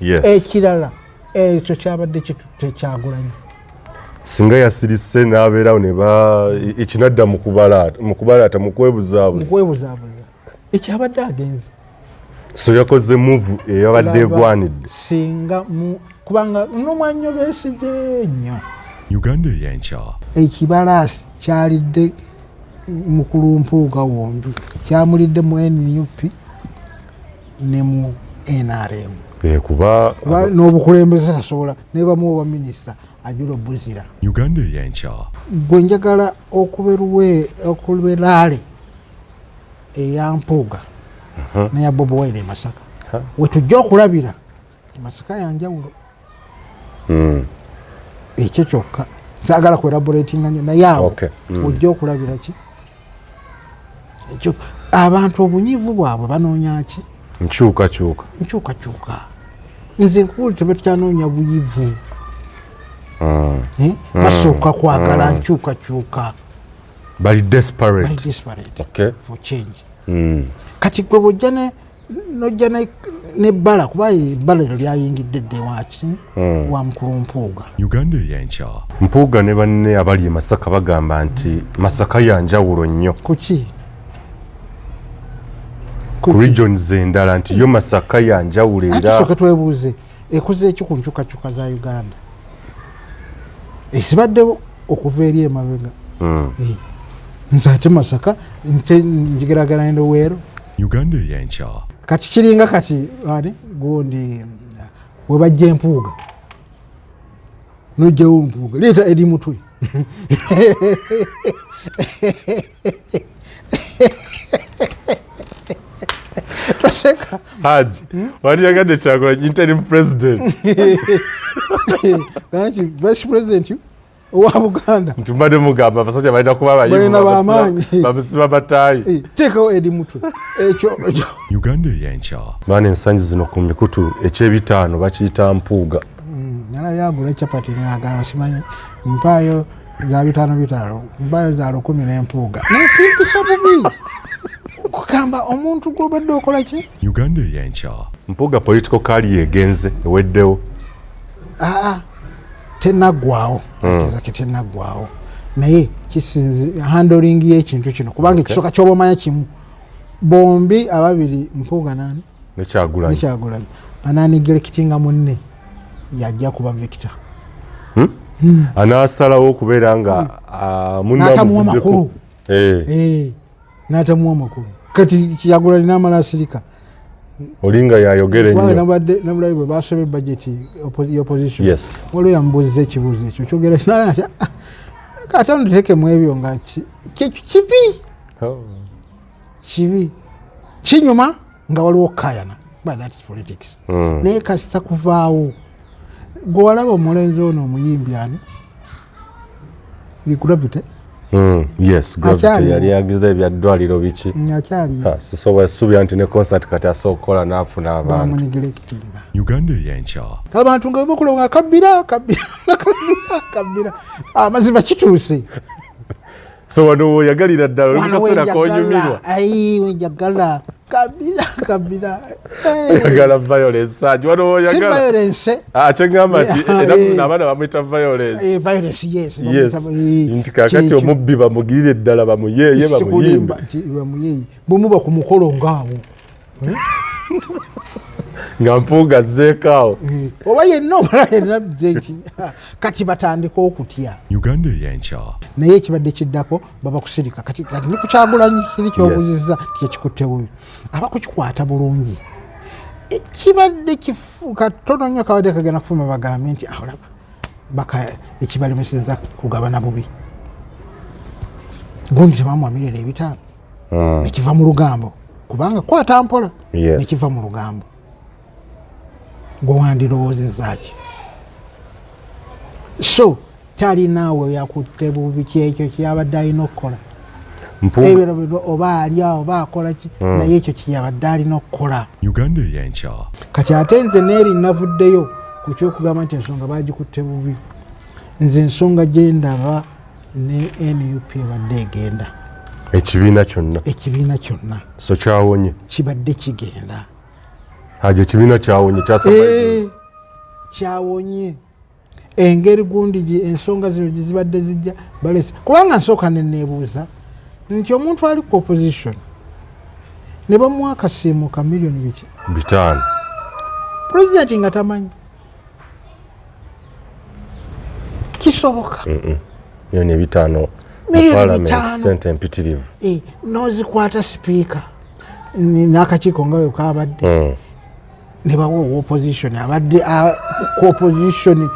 Ekirala, ekyo kyabadde kitutte Kyagulanyi. Singa yasirise n'abeerawo ne ba ekinadda mu kubalaata, mu kwebuzaabuza. Mukwebuzaabuza, ekyabadde agenze. So yakoze move eyabadde egwanidde. Singa mu kubanga nomwanyo Besigye nnyo. Uganda Eyenkya. Ekibalaasi kyalidde mukulu Mpuuga wombi, kyamulidde mu NUP ne mu NRM. Kuba Kuba n'obukulembeze tasobola, nebamuwa obwa minisita ajula obuzira. Uganda Eyenkya. Gwe njagala okuberuwe okuberaale eya Mpuuga neya Bobi Wine e Masaka, wetujja okulabira nti Masaka yanjawulo. Ekyo kyokka saagala kwelaboratinga nnyo, naye awo ojja okulabira ki ekyo abantu obunyiivu bwabwe banoonya ki? Nkyukakyuka. Nkyukakyuka. Nze nkuli tebatukyanoonya buyivu. Eh? Basooka kwagala nkyukakyuka. Bali desperate. Bali desperate for change. Kati gwe bwojja nojja nebbala, kuba ebbala eryo lyayingidde dde waki wa mukulu Mpuuga. Uganda Eyenkya. Mpuuga ne banne abali e Masaka bagamba nti Masaka yanjawulo nnyo. Kuki? Ku regions endala, nti yo Masaka yanjawulo era. Tusooke twebuuze, ekoze eki ku nkyukakyuka za Uganda ezibaddewo okuva eri emabega? Eh, nze ate Masaka nte njigeragana Luweero. Uganda Eyenkya. Kati kiringa kati ani gundi webajja empuuga, nojjawo mpuuga, leeta eri mutwe. Toseka. Haji, waliyagadde Kyagulanyi interim president? Kanti vice president owa Buganda. Nti mbadde mugamba abasajja balina kuba Balina bayivu. b'amaanyi. Bamusiba bataayi. Eh, teekawo eri mutwe ekyo ekyo. Uganda Eyenkya. Baana, ensangi zino ku mikutu ekyebitaano bakiyita Mpuuga. Nalabye agula capati ng'agamba, simanyi, mpaayo za bitaano bitaano, mpaayo za 1000 n'empuuga. Naye kimpisa bubi kugamba omuntu gw'obadde okola ki. Uganda Eyenkya. Mpuuga political career egenze, eweddewo? Aa, tenaggwawo, ke tenaggwawo, naye kisinzi handling y'ekintu kino, kubanga ekisooka kyoba omanya kimu, bombi ababiri, Mpuuga nani? Nekyagulanyi. Nekyagulanyi, ananeglectinga munne yajja kuba victor. Anaasalawo okubeera nga ah, munne N'atamuwa amuvuddeko. makulu. Eh, Eh, n'atamuwa makulu. Kati Kyagulanyi n'amala asirika. Olinga yayogera Kubanga ennyo. nabadde namulabi bwe basomye budget opposition, waliwo yamubuuziza ekibuuzo ekyo kyogera naye ati, "Ah, kati nduteekemu ebyo nga kyekyo kibi." Oh. Kibi kinyuma nga waliwo kayana, but that's politics. Naye kasita kuvaawo, gwe walaba omulenzi ono omuyimbi ani, Gravity? Yes, Gravity. Akyaliwo. Yali agiza ebyaddwaliro biki. Akyali. Ah, sisobola suubira nti ne concert kati asobola okukola n'afuna abantu. Bamuneglectinga. Uganda Eyenkya. Abantu nga bakola nga kabbira kabbira kabbira kabbira, amazima kituuse. So wano woyagalira ddala oli mu Wano kaseera wenjagala, konyumirwa. Ayi, wenjagala kabira kabira. Eh, Oyagala violence aji wano si woyagala. violence. Ah, kyeŋŋamba nti ennaku zino abaana bamwita violence. Eh, violence, yes. Yes, nti kakati omubbi bamugirire ddala, bamuyeeye, bamuyimbe. Sikulimba nti bamuyeeye, bwemuba ku mukolo ngaawo. Nga Mpuuga azzeeko awo. Eh, oba yenna omala yenna nze nti kati batandika okutya. Uganda Eyenkya. Naye ekibadde kiddako baba kusirika. Kati kati ne kukyagulanyi kiri kyobuziza kyekikutte bubi, aba kukikwata bulungi. E, kibadde kifu katono nnyo, kabadde kagenda kufuma, bagambe nti "Ah, olaba baka ekibalemeseza kugabana bubi gundi tebamuwa 500,000," nekiva mu lugambo, kubanga kwata mpola. Nekiva mu lugambo. Gwe wandirowoozezaki? So talinaawe yakutte bubi, kyekyo kyeyabadde alina okukola. Mpuuga Ebiro oba alya oba akola ki, naye ekyo kyeyabadde alina okukola. Uganda Eyenkya. Kati ate nze neeri navuddeyo ku kyokugamba nti ensonga bagikutte bubi. Nze ensonga gyendaba ne NUP ebadde egenda. Ekibiina kyonna? Ekibiina kyonna. So kyawonye? Kibadde kigenda. Haji ekibiina kyawonye kya eh, kyawonye engeri gundi ensonga zino gyezibadde zijja balese kubanga nsooka neneebuuza nti omuntu ali ku opposition ne bamuwa akasiimo ka miliyoni biki 5 pulezidenti nga tamanyi kisoboka. Miliyoni 5 Miliyoni 5. Sente empitirivu. Eh, nozikwata sipiika n'akakiiko nga bwe kabadde ne bawa owa opposition abadde ku opposition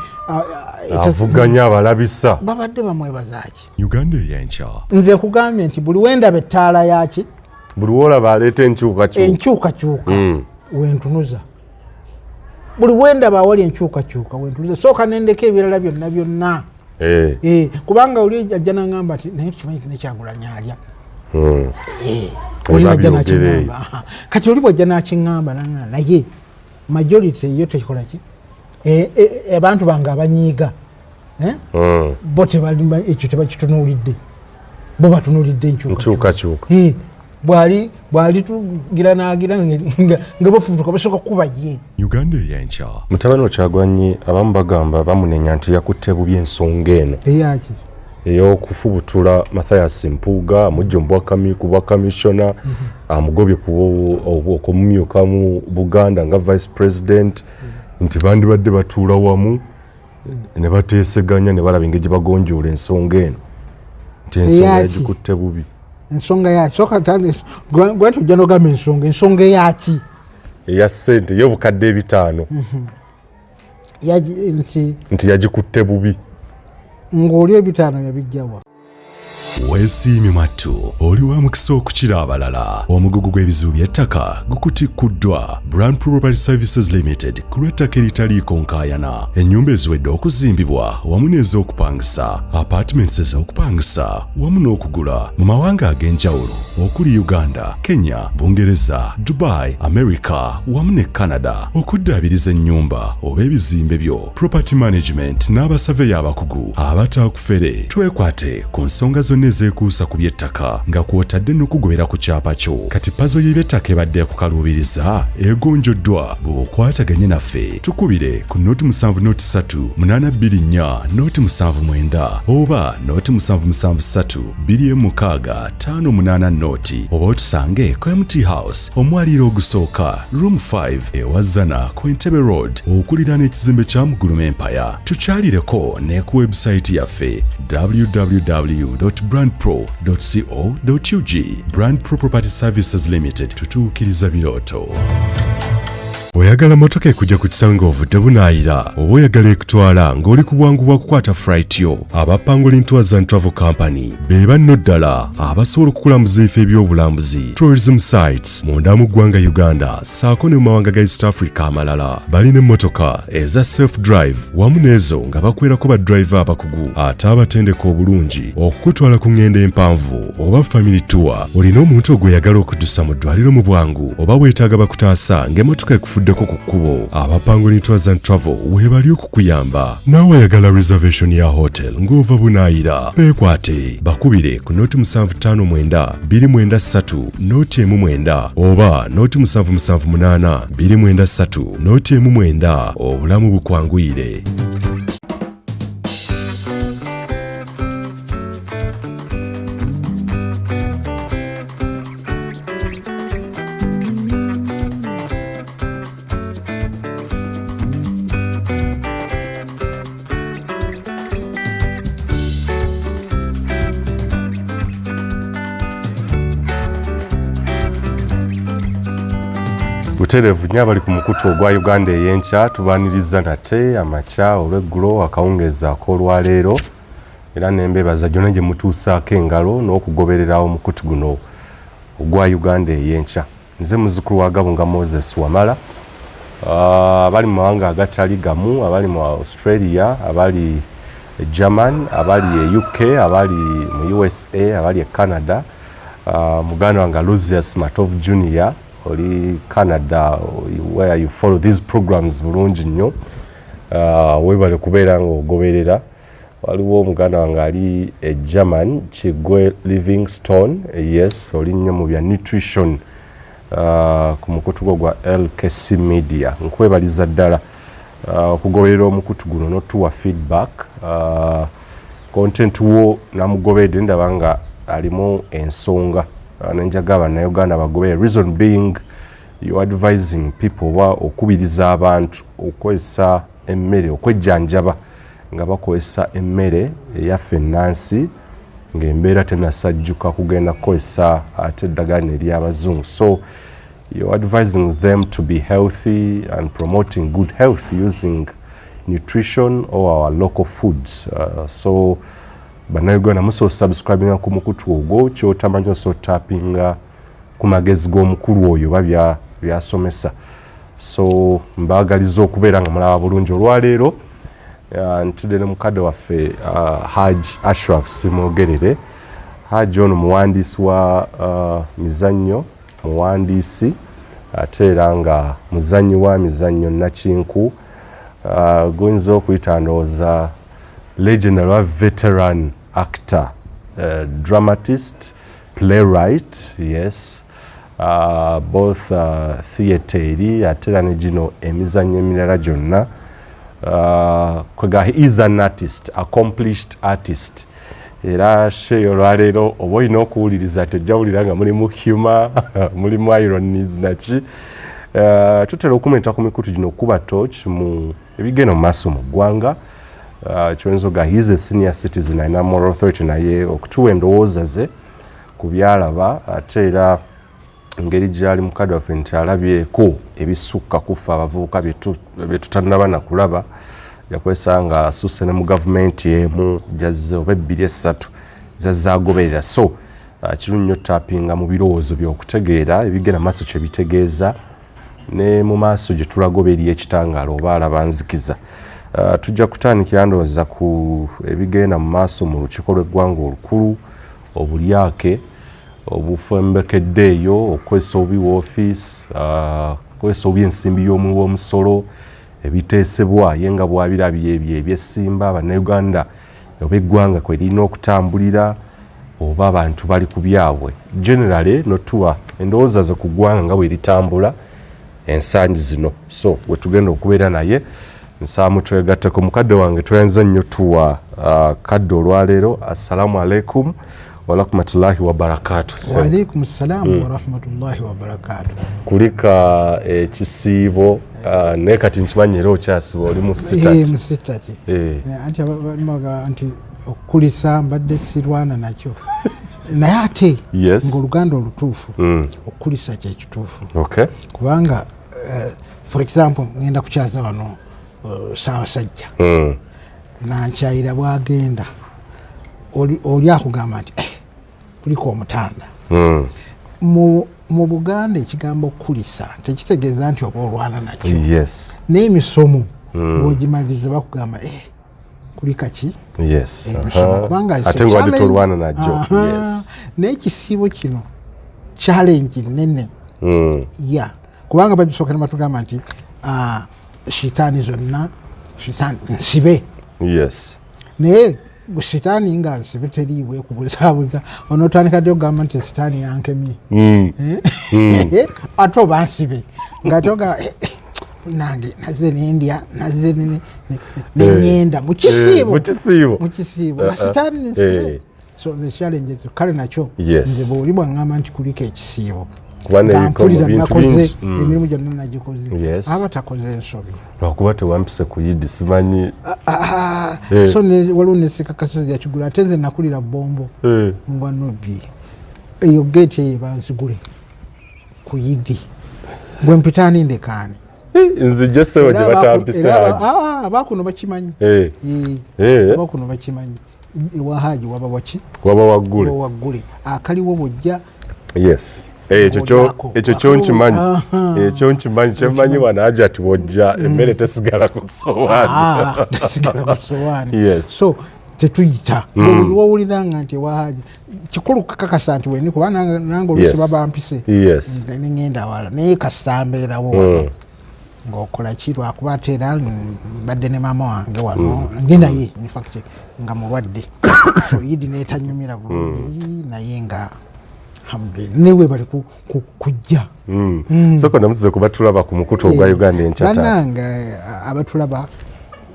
avuganya abalabisa babadde bamwebazaaki. Uganda Eyenkya. Nze nkugambye nti buli wendaba ettaala yaki buli wolaba aleeta enkyukakyuka enkyukakyuka wentunuza buli wendaba awali enkyukakyuka wentunuza sooka nendeka ebirala byonna byonna. Eh. Eh, kubanga oli ajja nagamba nti naye tukimanyi nti nekyagulanya alya. Eh, oli najja Babyogera eyo. nakiŋŋamba. Aha. Kati oli bwajja nakiŋŋamba naŋŋamba naye majority eyo tekola ki Eh, eh, abantu bange abanyiiga. Eh? Bo ekyo tebakitunuulidde, bo batunuulidde enkyukakyuka. Enkyukakyuka. Eh, bwali bwali tugira nagira nga bafubutuka basooka kuba ye. Uganda Eyenkya. Mutabani Okyagulanyi abamu bagamba bamunenya nti yakutte bubi ensonga eno Eyaki? ey'okufubutula Mathias Mpuuga, amugye ku bwa kamishona, amugobye okumumyuka mu Buganda nga vice president, nti bandibadde batuula wamu ne bateeseganya ne balaba engeri gye bagonjoola ensonga eno, nti ensonga Eyaki? yagikutte bubi. Ensonga yaki? Sooka gwe nti ojja nogamba ensonga eyaki? Eya ssente y'obukadde 500. Nti Nti yagikutte bubi. Ng'oli 500 yabijjawa? Weesiimye mwattu, oli wa mukisa okukira abalala. Omugugu gw'ebizibu by'ettaka gukutikkuddwa Brand Property Services Limited ku lw'ettaka eritaliiko nkaayana, ennyumba eziwedde okuzimbibwa wamu n'ez'okupangisa, apartments ez'okupangisa wamu n'okugula mu mawanga ag'enjawulo okuli Uganda, Kenya, Bungereza, Dubai, America wamu ne Canada. Okuddaabiriza ennyumba oba ebizimbe byo, property management n'abasaveya abakugu abataakufere. Twekwate ku nsonga zonna ezeekuusa ku by'ettaka nga kw'otadde n'okugobera ku kyapa kyo. Kati pazo y'eby'ettaka ebadde ekukaluubiriza egonjoddwa bw'okwataganye naffe. Tukubire ku 0 7 0 3 8 2 4 0 7 9 oba 0 7 7 3 2 6 5 8 0, oba otusange ku MT House, omwaliiro ogusooka, room 5, ewazana ku Entebbe Road, okuliraana ekizimbe kya Muguluma Empire. Tukyalireko ne ku webusayiti yaffe www.brandpro.co.ug. Brand Pro Property Services Limited, tutuukiriza birooto. Oyagala motoka ekujja ku kisaawe ng'ovudde bunaayira, oba oyagala ekutwala ng'oli ku bwangu bwa kukwata flight yo? Aba Pangolin Tours and Travel Company be banno ddala abasobola okukulambuza ebifo ebyobulambuzi, tourism sites, munda mu ggwanga Uganda ssaako ne mu mawanga ga East Africa amalala. Balina emmotoka eza self drive wamu n'ezo nga bakwerako ba driver abakugu ate abatendeka obulungi okukutwala ku ŋŋendo empanvu oba family tour. Olina omuntu ogweyagala okuddusa mu ddwaliro mu bwangu, oba weetaaga bakutaasa ng'emmotoka ekufuddeko ku kkubo? Aba Pangolin Tours and Travel weebali okukuyamba. Naawe ayagala reservation ya hotel ng'ova bunaayira, beekwate, bakubire ku 0 7 5 9 2 9 3 0 1 9 oba 0 7 7 8 2 9 3 0 1 9. Obulamu bukwanguyire. Butereevu nnyo abali ku mukutu ogwa Uganda Ey'enkya, tubaaniriza nate amakya, olweggulo, akawungeezi ak'olwaleero, era nembeebaza gyonna gye mutuusaako engalo n'okugoberera omukutu guno ogwa Uganda Ey'enkya. Nze muzzukulu wa Gabunga Moses Wamala. Abali mu mawanga agatali gamu, abali mu Australia, abali e German, abali e UK, abali mu USA, abali e Canada, muganda wange Luzius Matov Junior oli Canada, where you follow these programs bulungi nnyo, webale kubeera nga ogoberera. Waliwo omuganda wange ali e German, Kigwe Livingstone, yes, oli nnyo mu bya nutrition. Ku mukutu gwo gwa LKC Media. Nkwebaliza ddala okugoberera omukutu guno n'otuwa feedback. Content wo namugoberedde, ndaba nga alimu ensonga, nenjaga Bannayuganda bagobere, reason being you advising people oba okubiriza abantu okukozesa emmere, okwejjanjaba nga bakozesa emmere eyaffe ennansi, ng'embeera tenasajjuka kugenda kukozesa ate eddagala lino ery'abazungu. So you're advising them to be healthy and promoting good health using nutrition or our local foods. So Bannayuganda, musobola subscribinga ku mukutu ogwo. Kyotamanyi, osobola tapinga ku magezi g'omukulu oyo oba byasomesa. So mbaagaliza okubeera nga mulaba bulungi. Olwaleero ntudde ne mukadde waffe, Haj Ashraf Simwogerere. Haj ono muwandiisi wa mizannyo, muwandiisi ate era nga muzannyi wa mizannyo nakinku, guyinza okuyita ndowooza legendary wa veteran actor, dramatist, playwright, yes, both theatre eri ate era ne gino emizannyo emirala gyonna. Kwega he is an artist, accomplished artist. Era show olwaleero oba olina okuwuliriza, tojja wulira nga mulimu humor, mulimu ironies naki. Tutera okumenta ku mikutu gino okuba torch mu ebigenda mu maaso mu ggwanga. Kyoyinza oga he is a senior citizen, alina moral authority, naye okutuwa endowooza ze ku byalaba, ate era engeri gyali mukadde waffe nti alabyeko ebisukka kufa abavubuka bye tutannaba nakulaba, yakwesa nga asusse ne mu gavumenti emu jazze oba ebbiri essatu zazze agoberera. So kirungi nnyo tapinga mu birowoozo byokutegeera ebigenda maaso kye bitegeeza, ne mu maaso gye tulagoba eri ekitangaala oba alaba nzikiza. Tujja kutandikira ndowooza ku ebigenda mu maaso mu lukiiko lw'eggwanga olukulu, obulyake obufembekedde eyo, okukozesa obubi woofiisi, okukozesa obubi ensimbi y'omuwi w'omusolo, ebiteesebwa ye nga bwabirabye ebyo ebyessimba Bannayuganda oba eggwanga kwe lirina okutambulira, oba abantu bali ku byabwe generally, notuwa endowooza ze ku ggwanga nga bwe litambula ensangi zino. So wetugenda okubeera naye, nsaamu twegatteko. Mukadde wange, tweyanza nnyo tuwa kadde olwaleero. Assalamu alaikum warahmatullahi wabarakatu. Waalaikum salaamu warahmatullahi wabarakatu. Kulika ekisiibo, naye kati nkimanyi era okyasiba, oli mu sitati. Mu sitati. Anti bagamba nti okukulisa mbadde sirwana nakyo, naye ate ngaoluganda olutuufu, okukulisa kyekituufu, kubanga for example ngenda kukyaza wano Ssaabasajja, nankyayira bwagenda, oli akugamba nti, "Eh, kuliko omutanda." Mu Buganda ekigambo kulisa tekitegeeza nti oba olwana nakyo. N'emisomo bw'ogimaliriza bakugamba, "Eh, kulika ki?" Emisomo, kubanga ate nga wadde tolwana nagyo. N'ekisiibo kino challenge nene. Ya, kubanga bagisooka ne batugamba nti, ah, shitaani zonna, shitaani nsibe. Naye sitaani nga nsibe teriiwe ekubuzaabuza, onootandika ddi okugamba nti sitaani yankemye? Eh? Ate oba nsibe ngaate ogamba, "Eh, eh, nange nazze nendya, nazze neŋŋenda mu kisiibo." Mu kisiibo. Mu kisiibo nga sitaani nsibe. So the challenges, kale nakyo nze bwoli bwaŋŋamba nti kuliko ekisiibo, kuba nga n'ebikomo mpulira bintu nakoze bingi. Emirimu gyonna nagikoze. Aba takoze ensobi. Lwakuba tewampise ku Yidi, simanyi. Ah, so waliwo nesekakasozi yakigula, ate nze nakulira Bombo mu bwanobbi, eyo geeti eyo ebanzigule ku Yidi, bwe mpitaani ndekaani. Nzijja sewo gye batampise. Haji. Abakuno bakimanyi. Abakuno bakimanyi, ewa Haji waba waki? Waba waggule. Waba waggule, akaliwo bwojja. Yes, ekyo kyo. Ng'olyako. Ekyo kyo nkimanyi. Ekyo nkimanyi, kyemmanyi wano Haji ati bwojja emmere tesigala ku sowaani. Ah, tesigala ku sowaani. So tetuyita. Buli wowulira nga nti ewa Haji, kikulu kakakasa nti weni, kuba nange oluusi baba mpise neŋŋenda wala, naye kasita mbeerawo wano ng'okola ki, lwakuba ate era mbadde ne maama wange wano, ndi naye infact nga mulwadde, so Yidi neetanyumira bulungi, naye nga Alhamdulillah, newe bali kujja. Soko namusize kubatulaba ku mukutu ogwa Uganda Enkya. Bannange abatulaba,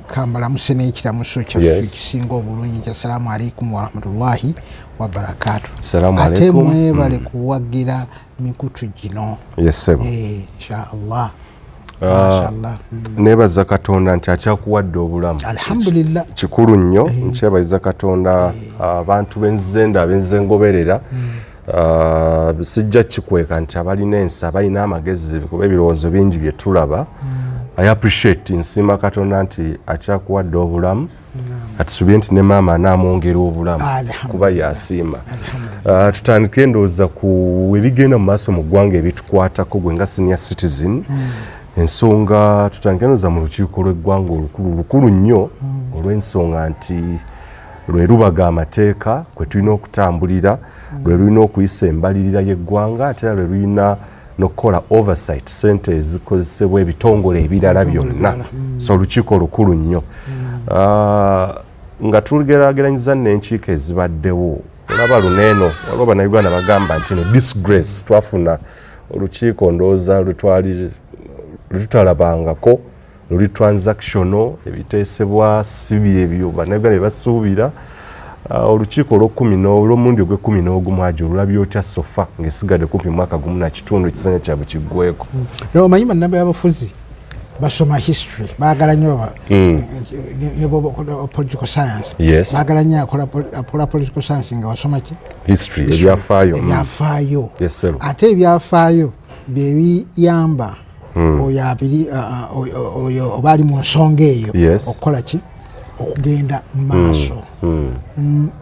kambalamuse n'ekiramuso kyaffe ekisinga obulungi kya salaamu alaikum warahmatullahi wabarakatu. Salaamu Ate alaikum. mwebale kuwagira mikutu gino. Yes, sebo. Inshallah. Mashallah. Nebaza Katonda nti akyakuwadde obulamu. Alhamdulillah. Kikulu nnyo, nkyebaliza Katonda. Abantu benzenda abenze ngoberera, sijja kikweka nti abalina ensi, abalina amagezi, kuba ebirowoozo bingi bye tulaba. I appreciate, nsiima Katonda nti akyakuwadde obulamu. Atusubye nti ne maama anaamwongera obulamu Alhamdulillah. kuba yasiima. Tutandike endowooza ku ebigenda mu maaso mu ggwanga ebitukwatako gwe nga senior citizen. Ensonga tutandike endowooza mu lukiiko lw'eggwanga olukulu, lukulu nnyo olw'ensonga nti lwe lubaga amateeka kwe tulina okutambulira, lwe lulina okuyisa embalirira y'eggwanga, ate era lwe lulina n'okukola oversight sente ezikozesebwa ebitongole ebirala byonna. So olukiiko lukulu nnyo. Nga tugeraageranyiza n'enkiiko ezibaddewo, olaba luneeno waliwo Bannayuganda bagamba nti no disgrace, twafuna olukiiko ndowooza lwetwali lwetutalabangako, luli transactional, ebiteesebwa si byebyo Bannayuganda bye basuubira. Olukiiko olwokumi olw'omulundi ogw'e11 ajo olulabye otya so far ng'esigadde kumpi mwaka gumu na kitundu ekisanja kyabwe kiggweko? Omanyi bannabyabufuzi basoma history, baagala nnyo political science. Baagala nnyo akola political science nga wasoma ki? History, ebyafaayo. Ebyafaayo. Yes, sir. Ate ebyafaayo byebiyamba oyo abiri oyo oba ali mu nsonga eyo okukola ki, okugenda mu maaso.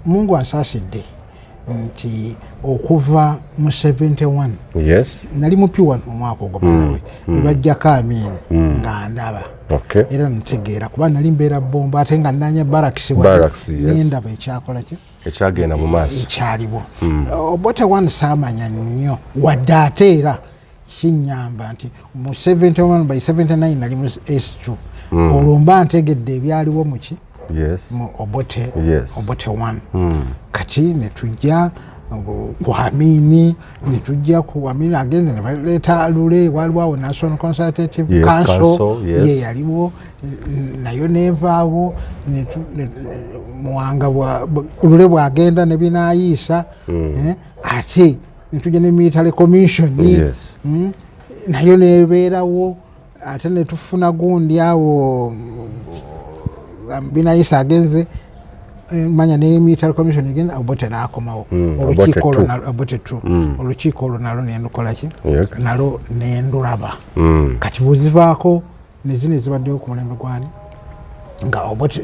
Mungu ansaasidde nti okuva mu 71 nali mupi wano omwaka ogwo by the way, ne bajjako Amiini nga ndaba era ntegeera kuba nali mbeera Bombo ate nga nanya barracks. Barracks, yes. Nendaba ekyakola ki, ekyagenda mu maaso. Ekyaliwo. Obote one saamanya nnyo wadde, ate era kinyamba nti mu 71 by 79 nali mu S2, olwo mba ntegedde ebyaliwo muki, mu Obote, Obote 1. Kati netujja ku Amini, netujja ku Amini agenze ne baleeta Lule. Waliwo awo National Consultative Council. Council, yes. Ye yaliwo nayo nevaawo. Muwanga Lule bwagenda ne binayiisa, ate netujja ne military commission. Nayo nebeerawo, ate netufuna gundi awo, binayisa agenze, manya ne military commission egenda, Obote nakomawo. Olukiiko Obote olwo two. Obote two. Olukiiko olwo nalwo nendukolaki, nalwo nendulaba. Kati bwezivaako nezino ezibaddewo ku mulembe gwani nga Obote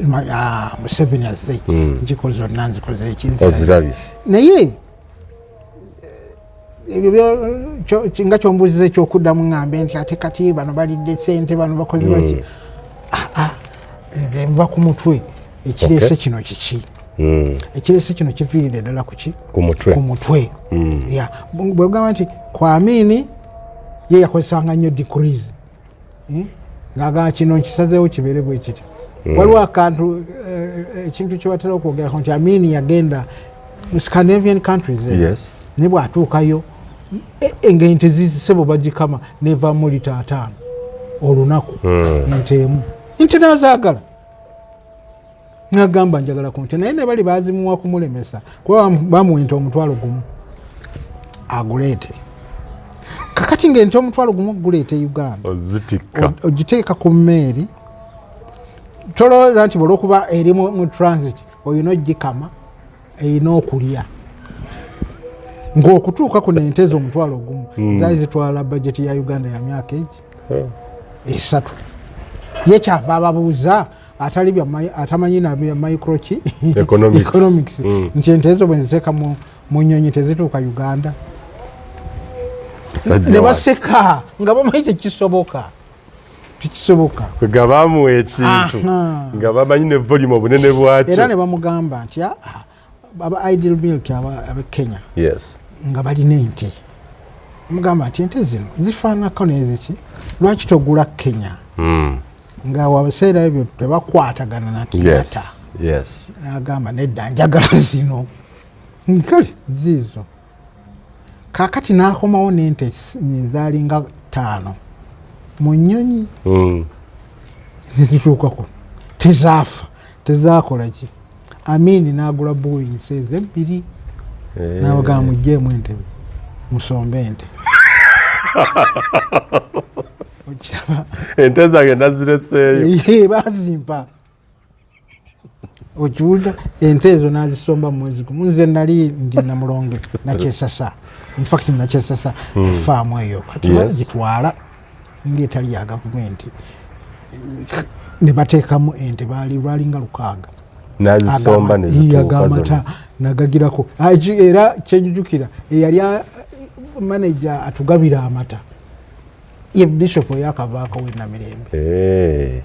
Museveni azze, nkiiko zonna nzikoze ekinzira. Ozirabye. Naye ebyo nga kyombuuziza ekyokuddamu, ŋŋambe nti ate kati bano balidde sente, bano bakoze baki. Ah, nze nva ku mutwe. Ekireese kino kiki? Ekireese kino kiviiridde ddala ku ki? Ku mutwe. Ku mutwe. Ya, bwegamba nti kwa Amini ye yakozesanga nnyo decrees. Ng'agamba kino nkisazeewo kibeere bwe kiti. Waliwo akantu, ekintu kyebatera okwogerako nti Amini yagenda mu Scandinavian countries ezo. Ne bw'atuukayo ng'ente zisebo bagikama nevamu lita 50 olunaku. Ente emu, ente nazaagala, nagamba njagala ku nte, naye ne bali bazimuwa kumulemesa kuba bamuwa ente 10,000 aguleete. Kakati ng'ente 10,000 guleeta e Uganda, ozitikka, ogiteeka ku mmeeri, tolowooza nti olwokuba eri mu transit olina ogikama, erina okulya. Ng'okutuuka kuno ente ezo 10,000 zaali zitwala bajeti ya Uganda ya myaka egi 3. Ye kyava ababuuza atali atamanyi na bya micro ki, Economics. economics, nti ente ezo bwe nziteeka mu nyonyi tezituuka Uganda? Musajja Ne baseka nga bamanyi tekisoboka, tekisoboka. Nga bamuwa ekintu nga bamanyi ne volume obunene bwakyo. Era ne bamugamba nti "Ah, aba Ideal Milk abe Kenya nga balina ente." Mugamba nti ente zino zifaananako neziki, lwaki togula Kenya? Nga wabiseera ebyo tebakwatagana na Kenyatta. Nagamba nedda, njagala zino. Kale ziizo. Kakati n'akomawo n'ente zaalinga 5 mu nnyonyi. Nezituukako tezaafa, tezaakola ki. Amini n'agula Boeing seeze 2 n'abagamba muggyemu entebe musombe ente. Okiraba? Ente zange nazireseeyo. Bazimpa. Okiwulira? Ente ezo nazisomba mu mwezi gumu. Nze nali ndi Namulonge Nakyesasa, infact Nakyesasa faamu eyo kati bagitwala ngaetali ya gavumenti ne bateekamu ente, baali lwalinga 600. Nazisomba nezituuka zonna. Nagagirako. Era kyenjujukira eyali manager atugabira amata ye bishop oyakavaako wenamirembe.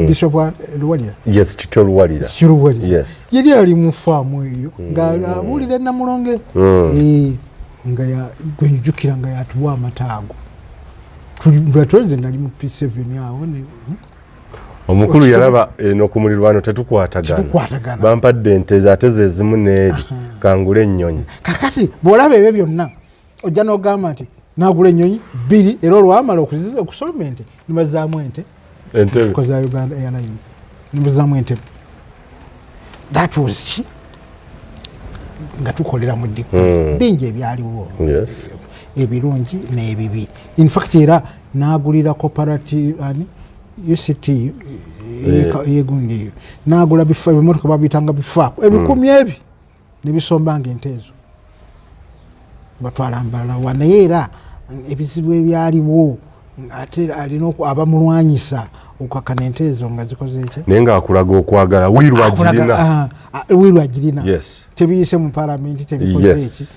Bishop Luwalira. Yes, Kityo Luwalira. Kityo Luwalira. Yali ali mu faamu eyo ng'abuulira Namulonge, nga gwenjujukira nga yatuwa amata ago. Tweze nali mu P7 awo. Omukulu yalaba eno ku mulirwano tetukwatagana, bampadde ente ate ze zimu n'eri, kangule ennyonyi. Kakati bw'olaba ebyo byonna ojja n'ogamba nti nagula ennyonyi 2, era olwamala okusoma ente nibazaamu ente entebe za Uganda Airlines, nibazaamu entebe. That was ki nga tukolera mu ddiku. Bingi ebyaliwo ebirungi n'ebibi. Infact era nagulira cooperative ani UCT yegundi eyo, nagula ebimotoka babiyitanga bifaako ebikumi ebi nebisombanga ente ezo batwala mbalala. Naye era ebizibu ebyaliwo ate alina abamulwanyisa okukakana ente ezo nga zikoze eki. Naye ng'akulaga okwagala wiru agirina. Wiru agirina, tebiyise mu palamenti, tebikoze eki.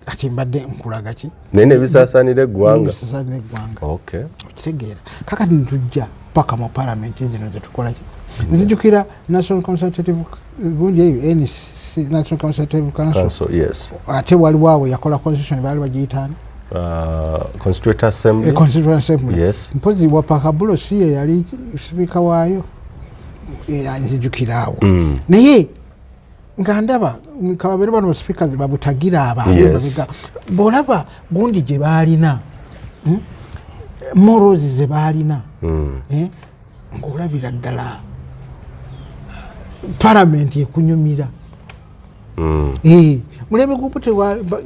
Kati mbadde nkulaga ki? Naye nebisaasaanira eggwanga. Nebisaasaanira eggwanga. Okitegeera? Kakati ntujja paka mu palamenti zino zetukola ki. Nzijukira National Consultative gundi eyo, NC, National Consultative Council. Ate waliwo awo yakola constitution, baali bagiyitaani? Constituent Assembly. Constituent Assembly. Mpozi Wapakabulo si ye yali sipiika waayo? Nzijukira awo. Naye nga ndaba kababeere bano baspeakers babutagira abantu bwolaba gundi gye baalina, morals ze baalina, ng'olabira ddala palamenti ekunyumira. Mulembe gwobote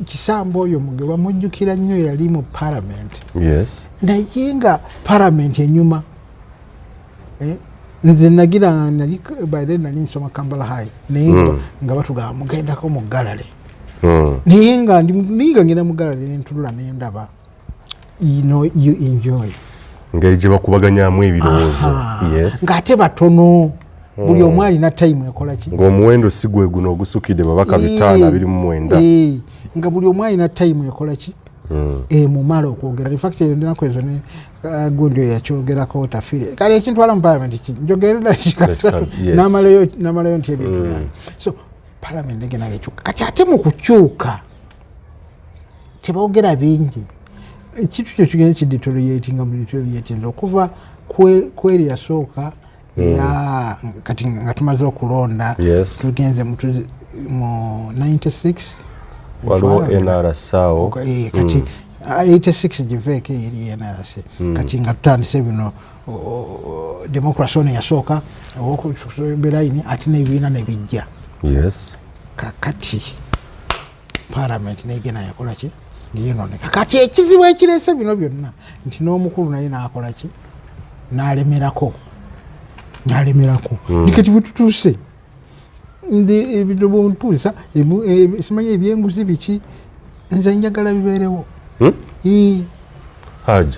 Kisambo oyo Mugerwa mujjukira nnyo, yali mu palamenti. Naye nga palamenti enyuma. Nze nagira nali by then nali nsoma Kampala High, naye nga batugamba mugendako mu gallery. Naye nga naye nga ngenda mu gallery nentulula nendaba, you know, you enjoy ngeri gye bakubaganyamu ebirowoozo. Ng'ate batono, buli omu alina time ekola ki. Ng'omuwendo si gwe guno ogusukidde babaka 529. Nga buli omu alina time ekola ki emumala okwogera. Infact enaku ezo ne gundi oyo yakyogerako Tafire. Kale ekintwala mu parliament ki njogerera namalayo nti ebintu byange. So parliament negenda ekyuka. Kati ate mu kukyuka tebogera bingi, ekintu kyo kigenda kideterioratinga mu deterioratinga okuva kweri yasooka eya kati nga tumaze okulonda. Tugenze mu 96. Waliwo NRC awo. Kati 86 giveeko eri NRC. Kati nga tutandise bino democracy ono yasooka owokubelayini ate n'ebibiina nebijja. Kakati parliament negenda yakola ki, ngeyononeka. Kati ekizibu ekireese bino byonna nti n'omukulu naye nakola ki, nalemerako, nalemerako. Nikati bwe tutuuse ndi ebintu bwompuusa simanyi ebyenguzi biki, nze njagala bibeerewo. Haji,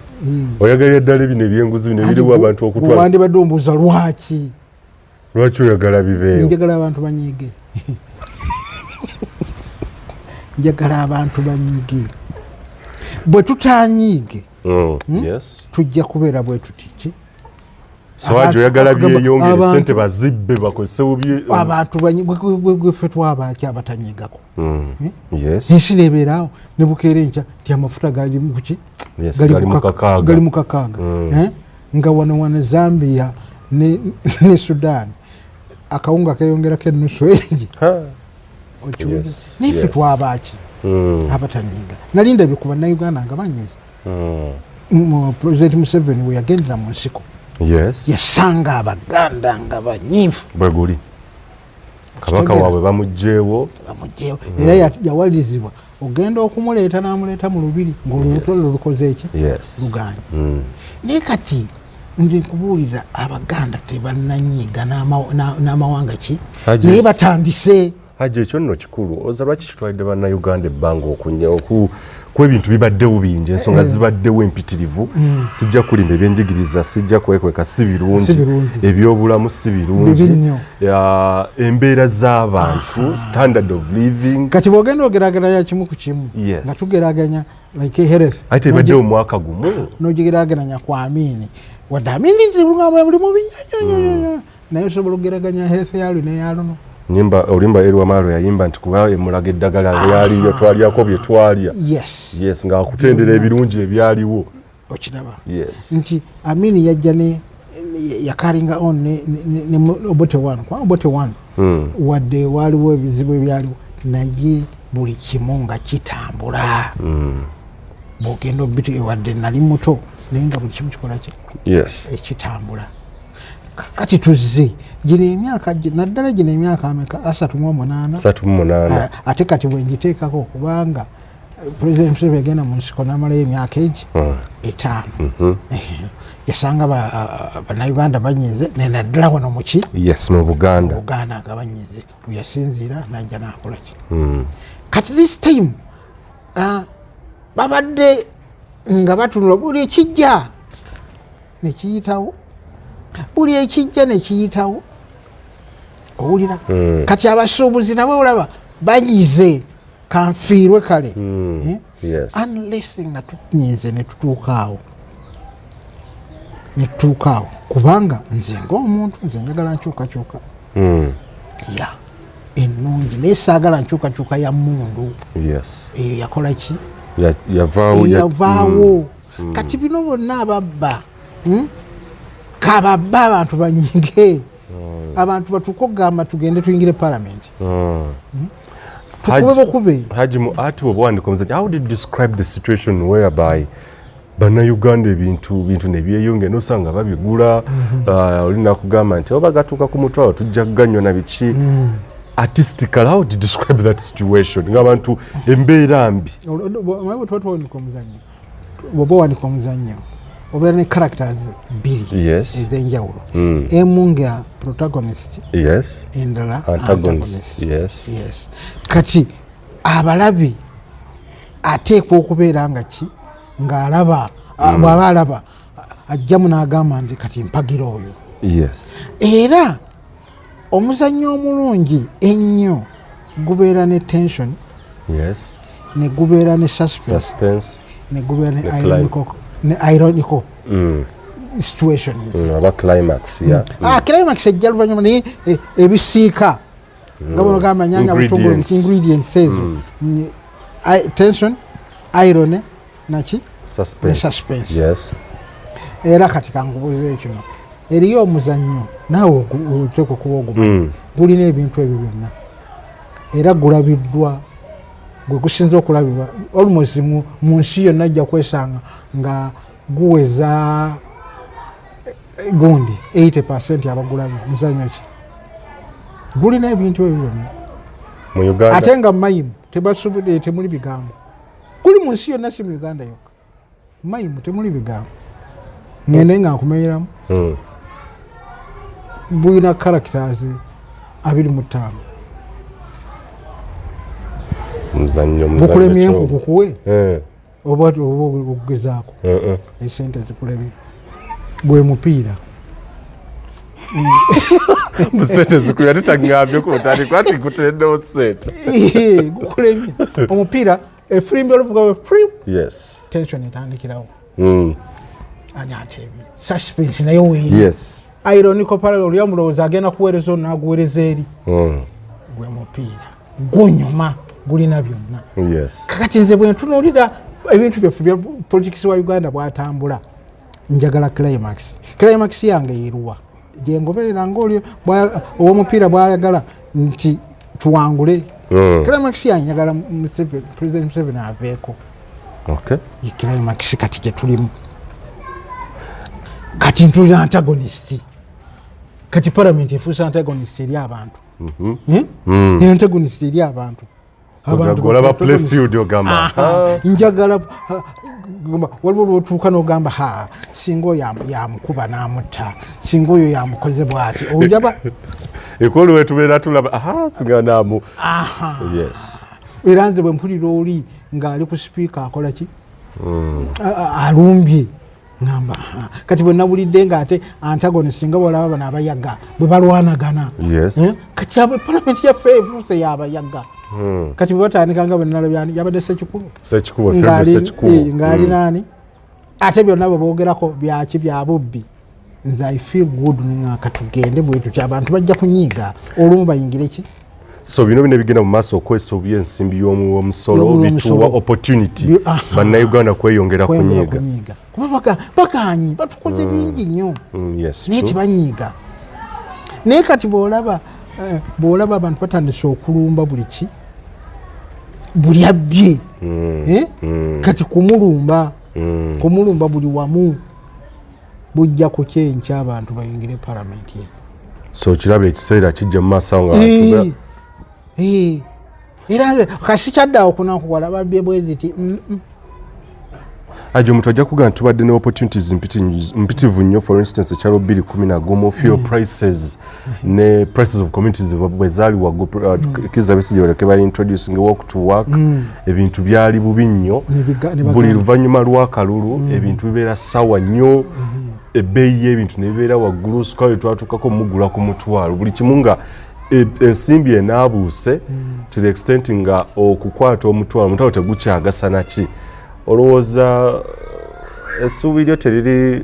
oyagalira ddala bino ebyenguzi bino ebiriwo abantu okutwala? Wandibadde ombuuza lwaki. Lwaki oyagala bibeewo? Njagala abantu banyiige, njagala abantu banyiige. Bwe tutanyiige tujja kubeera bwe tuti ki. So Haji, oyagala byeyongere, sente bazibbe bakozese bubi. Abantu gweffe twabaki abatanyigako? Ensi nebeeraawo nebukeera enkya nti amafuta gali muki, gali mu 600, nga wano wano Zambia ne Sudan akawunga keyongerako enusu egi. Naye ffe twabaki? Abatanyiiga nali ndabye ku Bannayuganda nga banyiize. President Museveni we yagendera mu nsiko, yasanga Abaganda nga banyiivu. Bwe guli kabaka waabwe bamugjeewo. Bamugjeewo, era yawalirizibwa ogenda okumuleeta n'amuleeta mu lubiri ng'olubuto lwe lukoze eki? Luganye. Naye kati nze nkubuulira, Abaganda tebannanyiiga n'amawanga ki, naye batandise. Hajji, ekyo nno kikulu. Oza lwaki kitwalidde Bannayuganda ebbanga okunya ku ebintu bibaddewo bingi, ensonga zibaddewo empitirivu? Sijja kulimba, ebyenjigiriza sijja kwekweka, si birungi. Ebyobulamu si birungi, embeera z'abantu, standard of living. Kati bwogenda ogerageranya kimu ku kimu, nga tugeraganya like health, ate ebaddewo omwaka gumu. N'ogigerageranya ku Amini, wadde Amini buli mubi nnyo, naye osobola okugeraganya health yalwe neyaluno? Nyimba olimba Erwamalo yayimba nti kuba emulaga eddagala lyaliyo, twalyako bye twalya. Yes, nga akutendera ebirungi ebyaliwo. Okiraba nti Amini yajja ne yacarryinga on ne Obote one, kuba Obote one, wadde waaliwo ebizibu ebyaliwo, naye buli kimu nga kitambula. Bwogenda obiti, wadde nali muto, naye nga buli kimu kikola ki? Ekitambula. Kati tuzze gino emyaka, naddala gino emyaka ameka? 38. 38. Ate kati bwengiteekako, kubanga President Museveni yagenda mu nsiko n'amalayo emyaka egi 5. Yasanga Bannayuganda banyize, naye naddala wano muki? Yes, mu Buganda. Buganda nga banyize, weyasinziira najja nakolaki. Kati this time babadde nga batunula buli ekijja nekiyitawo, buli ekijja nekiyitawo, owulira? Kati abasuubuzi nabo olaba banyize, kanfiirwe kale. Eh? Unless nga tunyize netutuuka awo, netutuuka awo, kubanga nze ngaomuntu nze njagala nkyukakyuka ya ennungi, naye saagala nkyukakyuka ya mundu. Eyo yakola ki? Yavaawo. Yavaawo. Kati bino bonna ababba, Kababba abantu banyige, abantu batuuke okugamba tugende tuyingire palamenti, tukube bukube. Haji, mu ati bw'oba wandika omuzannyo, how did you describe the situation whereby Bannayuganda ebintu bintu ne byeyongera, nosanga babigula, oli nakugamba nti oba gatuuka ku mutwalo tujja kuganywa na biki? Artistically, how did you describe that situation ng'abantu embeera mbi? Omanyi bwe tuba tuwanika omuzannyo, bw'oba owanika omuzannyo obeera ne characters bbiri ez'enjawulo, emu nga protagonist, endala antagonist. Yes. Kati abalabi ateekwa okubeera nga ki, ng'alaba, bw'aba alaba ajjamu n'agamba nti kati mpagira oyo. Era omuzannyo omulungi ennyo gubeera ne tension, ne gubeera ne suspense, suspense, ne gubeera ne ne ironical situations. Oba climax, yeah. Ah, climax ejja luvannyuma, naye ebisiika nga bwogamba nyanya, butungulu, Ingredients. Ingredients ezo, tension, irony, naki? Suspense. Ne suspense. Era kati kankubuuze kino, eriyo omuzannyo naawe oteekwa okuba ogumanyi, gulina ebintu ebyo byonna era gulabiddwa, gwe gusinza okulabibwa almost mu nsi yonna, ajja kwesanga nga guweza gundi 80% abagulabye. Muzannyo ki gulina ebintu ebyo byonna? Mu Uganda? Ate nga mime tebasubudde, temuli bigambo. Guli mu nsi yonna, si mu Uganda yokka. Mime temuli bigambo, ngende nga nkumenyeramu. Bulina characters 25. Muzannyo, muzannyo. Gukulemye? Kyo. Nkukukuwe oba okugezaako? Esente zikulemye, gwe mupiira. Mu sente zikuya, tetagambye ku ntandikwa ati nkutereddewo sente. Gukulemye omupiira, efirimbi oluvuga prim, tension etandikirawo. Ani ateebye? Suspense nayo weeri. Ironical parallel, oli amulowooza agenda kuweereza ono, naguweereza eri. Gwe mupiira gunyuma, gulina byonna. Kakati nze bwe ntunuulira ebintu byaffe bya politics wa Uganda bwatambula, njagala climax. Climax yange yeruwa? Gyengoberera ngaoli ow'omupiira bwayagala nti Tuwangule. Climax yange, njagala President Museveni aveeko. Ye climax kati gye tulimu. Kati ntulira antagonist. Kati parliament efuuse antagonist eri abantu. Eh? Antagonist eri abantu. Abantu Olaba antagonist. Playfield ogamba, Aha, njagala ha, gamba, waliwo lwotuuka n'ogamba, ha, singa oyo yamukuba n'amutta, singa oyo yamukoze bw'ati, ojaba. Ekolu wetubeera tulaba, aha, singa naamu, yes. Era nze bwe mpulira oli ng'ali ku sipiika akola ki, alumbye, ngamba, "Aha." Kati bwe nawulidde ng'ate antagonist, nga bwolaba bano abayaga bwe balwanagana. Eh? Kati abo palamenti yaffe efuuse yabayaga. Kati bwe batandika, nga bwe nalabye yabadde Sekikubo. Sekikubo, Fred Sekikubo. Ng'ali naani, ate byonna bwe boogerako byaki? Bya bubbi. Nze I feel good, nga katugende bwe tutyo, abantu bajja kunyiiga, olumu bayingire ki. So bino ebigenda mu maaso, okwesa obubi ensimbi y'omuwomusolo, Y'omuwomusolo. bituwa opportunity bannayuganda kweyongera kweyongera kunyiiga. Kunyiiga, kuba baganyi batukoze bingi nnyo, naye tebanyiiga. Naye kati bw'olaba abantu batandise okulumba buli ki, buli abbye, eh? Kati kumulumba buli wamu, bujja kukyenkya abantu bayingire palamenti eyo. So kiraba ekiseera kijja mu maaso awo nga abantu Era nze kasi kyaddawo kunakuwala babbye bwe ziti. Ajo omuntu ajja kugamba nti tubadde ne opportunities mpitirivu nnyo. For instance, ekyalo 211, fuel prices ne prices of communities bwe zaali waggulu, Kizza Besigye baleke ba introducing walk to work, ebintu byali bubi nnyo. Ne Buli bagamba. luvannyuma lw'akalulu ebintu bibeera sawa nnyo, ebbeeyi y'ebintu ne bibeera waggulu. Sukali twatuukako mugula ku 500, buli kimu nga ensimbi enaabuuse to the extent nga okukwata omutwalo, omutwalo tegukyagasa naki. Olowooza essuubi lyo teriri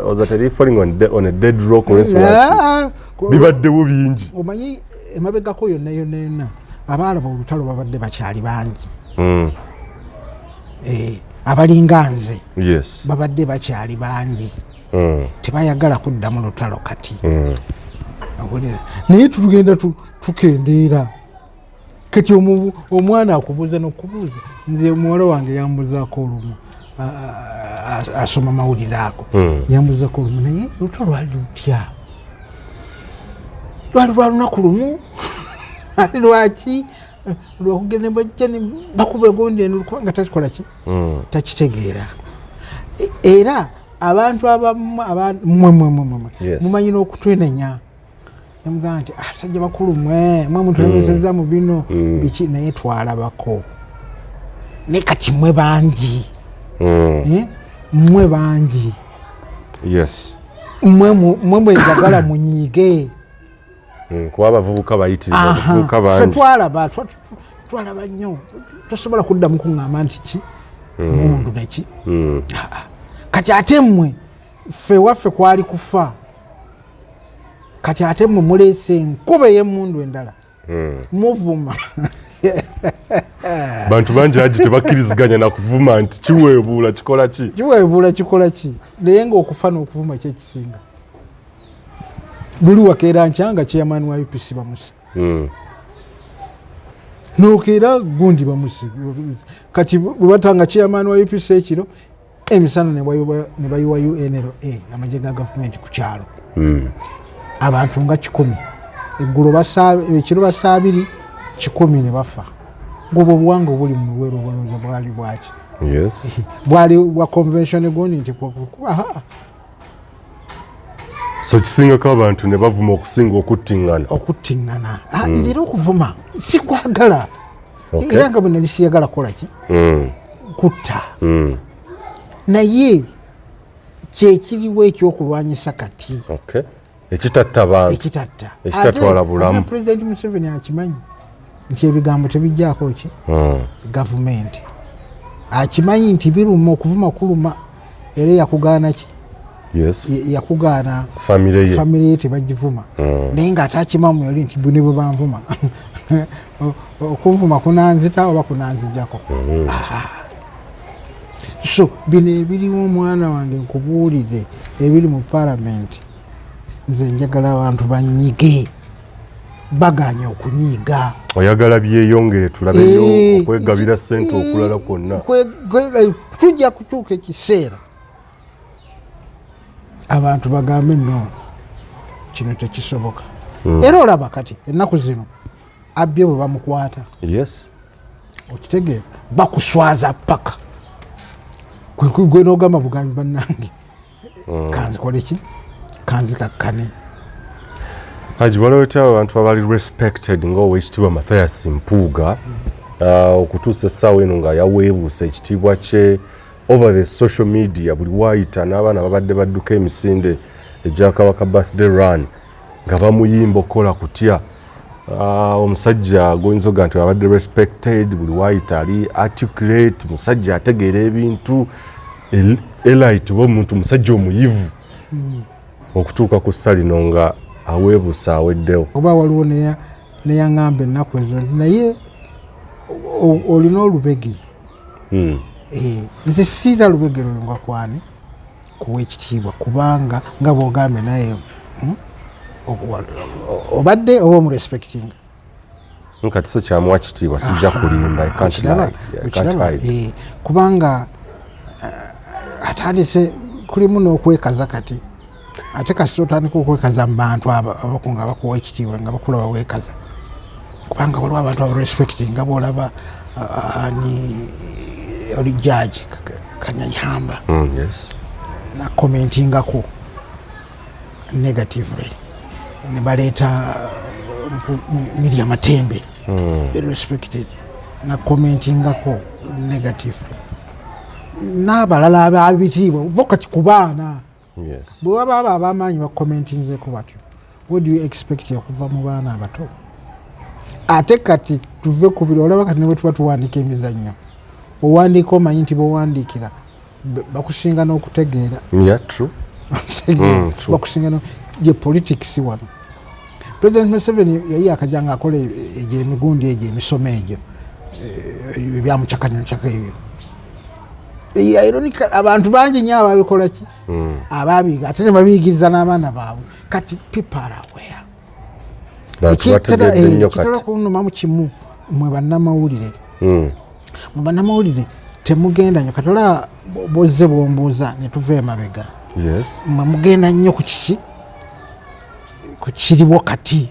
oza teriri falling on a dead rock, olw'ensonga nti bibaddewo bingi? Omanyi, emabegako yonna yonna yonna abaalaba olutalo babadde bakyali bangi. Abalinga nze babadde bakyali bangi. Tebayagala kuddamu lutalo kati. Owulira? Naye tugenda tukendeera. Kati omwana akubuuza nokubuuza. Nze muwala wange yambuzaako olumu, asoma mawulire ago. Yambuzaako olumu, naye olutalo lwali lutya? Lwali lwa lunaku lumu? Ali lwaki lwakugenda bajja ne bakuba egondi eno? Kubanga takikola ki, takitegeera. Era abantu abamu mwe mwe mwe mwe mumanyi n'okutwenenya, nemugamba nti, "Ah, basajja bakulu mwe, mwe mutulemeseza mu bino." Biki? Naye twalabako ne kati mwe bangi. Eh? Mwe bangi. Mwe mwe mwenjagala munyiige. Kuba abavubuka bayitirivu. Abavubuka Ffe bangi. Twalaba, twalaba nnyo. Tosobola kuddamu kuŋŋamba nti ki mundu neki. Kati ate mmwe, ffe waffe kwali kufa, kati ate mmwe muleese enkuba ey'emmundu endala, muvuma. Bantu bangi agi tebakkiriziganya nakuvuma nti kiweebuula kikola ki. Kiweebuula kikola ki, naye ngaokufa n'okuvuma kyekisinga. Luli wakeera nkyanga chairman wa UPC bamusi, nokeera gundi bamusi. Kati bwe batanga chairman wa UPC ekiro, emisana ne bayiwa UNLA, amagye ga gavumenti ku kyalo. Abantu nga 100 eggulo, ekiro basaabiri 100 ne bafa. Ngobwo obuwanga obuli mu Luweero obulowooza bwali bwaki? Bwali bwa convention gundi nti aha. So kisingako abantu ne bavuma okusinga okuttiŋŋana. Okuttiŋŋana. Ah, nze era okuvuma sikwagala. Era nga bwe nali siyagala kukola ki, kutta. Naye kyekiriwo ekyokulwanyisa kati. Okay. Ekitatta bantu. Ekitatta. Ekitatwala bulamu. Ate President Museveni akimanyi nti ebigambo tebijjaako ki, gavumenti. Akimanyi nti biruma, okuvuma kuluma, era yakugaana ki? Yakugaana. Famire ye. Famire ye tebagivuma. Naye ngaate akimamu yoli nti bune bwe banvuma, okunvuma kunanzita oba kunanzijjako. Aha. So bino ebiriwo, omwana wange, nkubuulire ebiri mu palamenti, nze njagala abantu banyige. Baganye okunyiiga. Oyagala byeyongere, tulabeyo okwegabira ssente okulala kwonna. Tujja kutuuka ekiseera abantu bagambe, "No, kino tekisoboka." Era olaba kati ennaku zino abbye bwe bamukwata, okitegeera, bakuswaza paka gwe nogamba bugambi, "Bannange, kanzikole ki? Kanzikakkane." Haji, waliwo otya abantu abali respected ng'Owekitiibwa Mathias Mpuuga, okutuusa essaawa eno nga yaweebuusa ekitiibwa kye over the social media, buli waayita n'abaana babadde badduka emisinde egya Kabaka birthday run nga bamuyimba okukola kutya. Omusajja goyinza oga nti abadde respected, buli waayita ali articulate, musajja ategeera ebintu, elite, oba omuntu musajja omuyivu, okutuuka ku ssa lino nga aweebuusa aweddewo? Oba waliwo neyaŋŋamba ennaku ezo nti, "Naye olina olubege." Eh, nze siira lubege lwenga kwani kuwa ekitiibwa, kubanga nga bwogambye naye, obadde oba omurespectinga. Kati so kyamuwa kitiibwa, sijja kulimba. I can't Okiraba? lie. Yeah, I can't Okiraba? hide. Eh, kubanga atandise kulimu n'okwekaza. Kati ate kasita otandika okwekaza mu bantu abakunga bakuwa ekitiibwa nga bakulaba weekaza, kubanga waliwo abantu abarespecting, nga bwolaba ani oli jaji Kanyeihamba nacommentingako negatively, ne baleeta Miria Matembe, very respected, nacommentingako negatively, n'abalala ababitiibwa vo. Kati ku baana, bwe baba abo ab'amaanyi bacommentinzeko batyo, what do you expect okuva mu baana abato? Ate kati tuve ku biro, olaba kati ne bwe tuba tuwandiika emizannyo, owandiika omanyi nti bowandiikira bakusinga n'okutegeera. Yeah, true. True. Bakusinga ye politics wano, President Museveni yali akajja nga akola egyo emigundi egyo, emisomo egyo, ebyamucakanyucaka ebyo. Ironically, abantu bangi nnyo ababikola ki, ababiga, ate ne babiyigiriza n'abaana baabwe. Kati people are aware. Bantu bategedde nnyo Kitera kati. kunumamu kimu, mwe bannamawulire, mu bannamawulire temugenda nnyo. Kati olaba bozze bwombuuza ne tuva emabega, mwe mugenda nnyo ku kiki, ku kiriwo kati.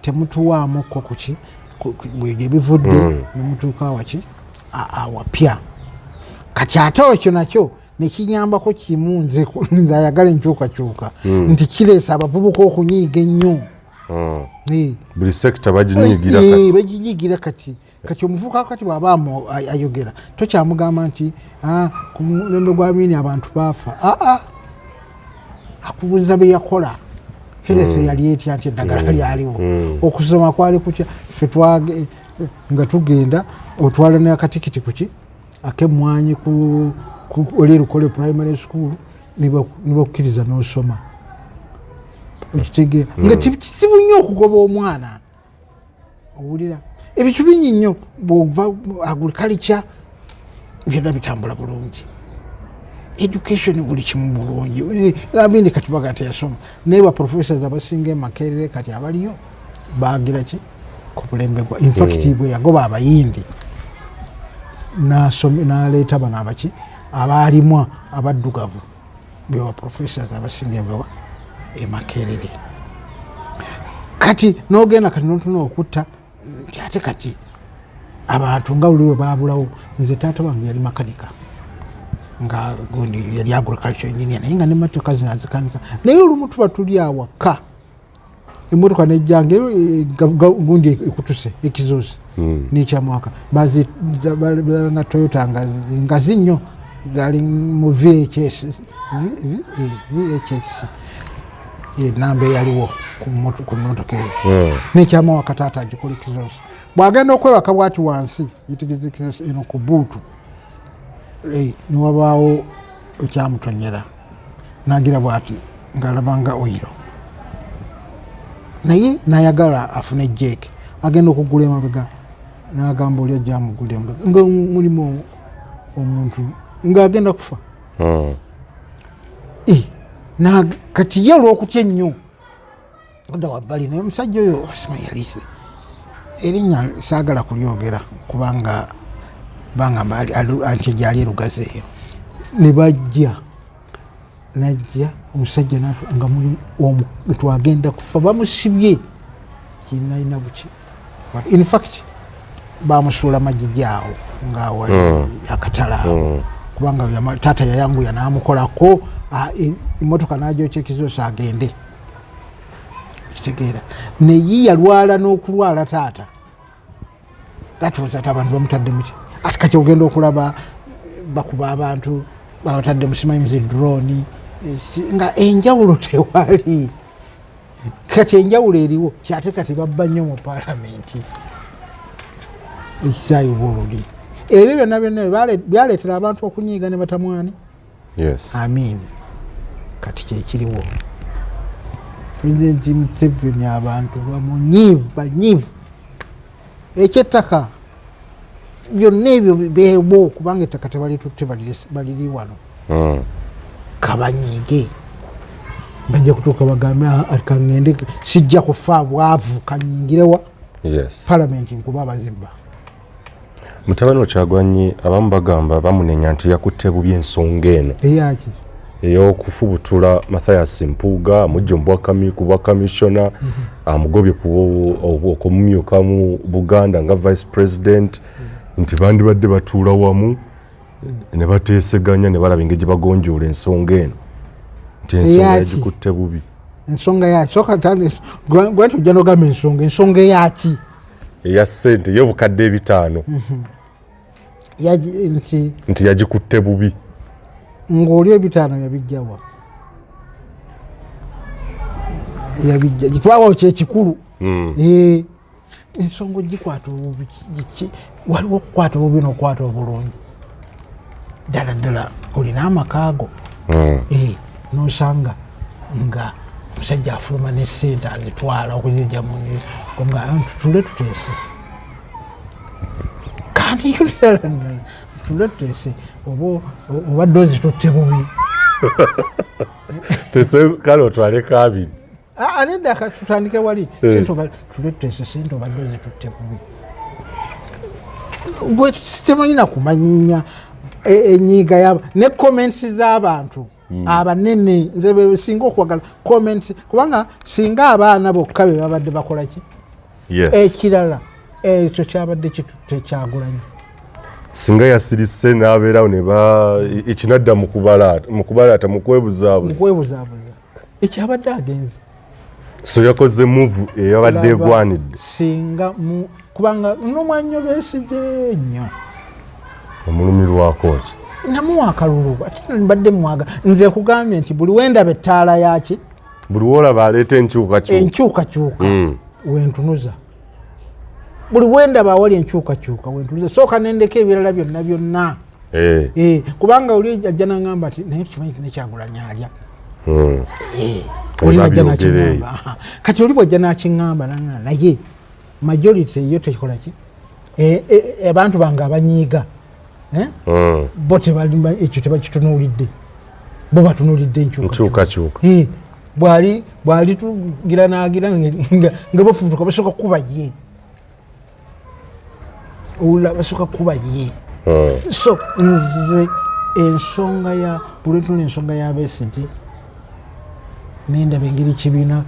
Temutuwaamukko kuki bwegyo ebivudde, nemutuuka awaki awapya. Kati ate ekyo nakyo nekinyambako kimu, nze ayagala enkyukakyuka, nti kireesa abavubuka okunyiiga ennyo. Buli sector baginyiigira kati. Baginyiigira kati. Kati omuvubuka kati bw'aba ayogera, tokyamugamba nti, "Ah, ku mulembe gwa Amini abantu baafa." Aa, akubuuza bye yakola, health yali etya, nti eddagala lyaliwo, okusoma kwali kutya. Ffe nga tugenda otwala nakatikiti kuki akemwanyi ku oli Lukole Primary School, ne bakukkiriza n'osoma. Okitegeera nga kizibu nnyo okugoba omwana. Owulira ebintu bingi nnyo bwova agriculture, byonna bitambula bulungi, education buli kimu bulungi. Amini kati baga teyasoma, naye ba professors abasinga emakerere kati abaliyo bagira ki ku bulembe gwa, infact bwe yagoba Abayindi n'aleeta bano abaki abaalimwa abaddugavu, beba professors abasinga embewa emakerere kati. Nogenda kati notuna okutta nti ate kati abantu nga buli we babulawo. Nze taata wange yali makanika, nga gundi yali agriculture engineer, naye nga nemotoka zino azikanika. Naye olumu tuba tuli awaka, emotoka nejjanga gundi ekutuse exhaust nekyamwaka nga Toyota nga ngazi nnyo, zali mu VHS, VHS enamba eyaliwo ku motoka eyo. Nekyamawaka taata agikola exhaust, bwagenda okwebaka bwati wansi yetegeza exhaust eno ku boot, newabaawo ekyamutonyera, nagira bwati ngaalabanga oil, naye nayagala afune jack. Agenda okugula emabega, nagamba oli ajja amugula emabega nga mulimu omuntu ng'agenda kufa. Kati ye olwokutya ennyo Odda wabbali, naye omusajja oyo simanyi yalise erinnya, saagala kulyogera kubanga bangamba nti gyali erugazi eyo. Ne bajja, najja omusajja nga muli twagenda kufa, bamusibye yenalina buki. In fact bamusuula magigi awo nga wali akatale awo, kubanga taata yayanguya n'amukolako emotoka n'agyokya ekizoosa agende. Kitegeera, naye yalwala n'okulwala taata. That was that. Abantu bamutadde muki? Ati kati ogenda okulaba bakuba abantu, babatadde musimanyi muzi drone, nga enjawulo tewali. Kati enjawulo eriwo kyate kati babba nnyo mu palamenti, ekisaayi oba oluli. Ebyo byonna byonna byaleetera abantu okunyiiga ne batamwani. Amin. Kati kyekiriwo, Pulezidenti Museveni abantu bamunyiivu, banyiivu. Ekyettaka byonna ebyo bebo, kubanga ettaka tebalitutte, baliri wano. Kabanyiige, bajja kutuuka bagambe, "Ah, kaŋŋende, sijja kufa bwavu, kanyingirewa palamenti nkuba abazibba." Mutabani wa Kyagulanyi, abamu bagamba bamunenya nti yakutte bubi ensonga eno eyaki? Ey'okufubutula Mathias Mpuuga, amugye ku bwa kamishona, amugobye okumumyuka mu Buganda nga vice president, nti bandibadde batuula wamu ne bateeseganya ne balaba engeri gye bagonjoola ensonga eno, nti ensonga Eyaki? yagikutte bubi. Ensonga yaki? Soka gwe ojja nogamba ensonga eyaki? Eya ssente ey'obukadde 500. Nti Nti yagikutte bubi. Ng'oli 500 yabijjawa? Yabijja kubanga kyekikulu. Eh, ensonga ogikwata obubi waliwo okukwata obubi n'okukwata obulungi. Ddala ddala olina amakaago, Eh, nosanga nga omusajja afuluma ne sente azitwala okuzijja mu nga tutule tuteese, kandi ddala ddala tutule tuteese, oba obadde ozitutte bubi. Tese kale otwaleko 20. Ah, nedda, tutandike wali. Eh. Sente tule tuteese, sente obadde ozitutte bubi. Gwe temanyi nakumanya enyiiga yaba ne comments z'abantu abanene. Nze be singa okwagala comments, kubanga singa abaana bokka be babadde bakola ki. Ekirala ekyo kyabadde kitutte Kyagulanyi. Singa yasirise n'abeerawo ne ba ekinadda mu kubalaata, mu kwebuzaabuza. Mukwebuzaabuza ekyabadde agenze. So yakoze move eyabadde Laba, egwanidde. Singa mu kubanga nomwanyo Besigye nnyo. Omulumirwako ki? Namuwa akalulu, ate mbadde mwaga. Nze nkugambye nti buli wendaba ettaala yaki, Buli woolaba aleeta enkyukakyuka. Enkyukakyuka, wentunuza. Buli wendaba awali enkyukakyuka wentunuza, sooka nendeka ebirala byonna byonna. Eh, kubanga oli ajja nagamba nti naye tukimanyi nti neKyagulanyi alya. Eh, oli najja Babyogera eyo. nakiŋŋamba. Aha. Kati oli bwajja nakiŋŋamba naŋŋamba, naye majority yo tekola ki? Eh, eh, abantu bange abanyiiga, eh? Bo ekyo tebakitunuulidde, bo batunuulidde enkyukakyuka. Nkyukakyuka. Eh, bwali tugira nagira nga bafubutuka, basooka kuba ye, owulira, basooka kuba ye. So nze ensonga ya buli ensonga ya Besigye, nendaba engeri kibiina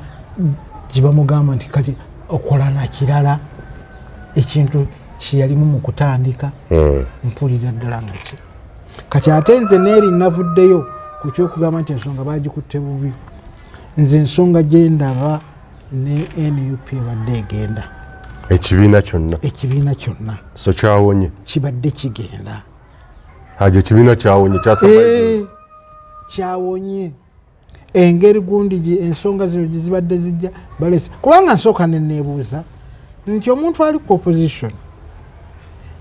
gyebamugamba nti kati okola nakirala ekintu kyeyalimu mu kutandika, mpulira ddala nga ki. Kati ate nze neeri navuddeyo ku kyokugamba nti ensonga bagikutte bubi. Nze ensonga gyendaba ne NUP ebadde egenda. Ekibiina kyonna? Ekibiina kyonna. So kyawonye? Kibadde kigenda. Haja, ekibiina kyawonye? Eh, Kya kyawonye. Engeri gundi ensonga zino gyezibadde zijja balese, kubanga nsooka neneebuuza nti omuntu ali ku opposition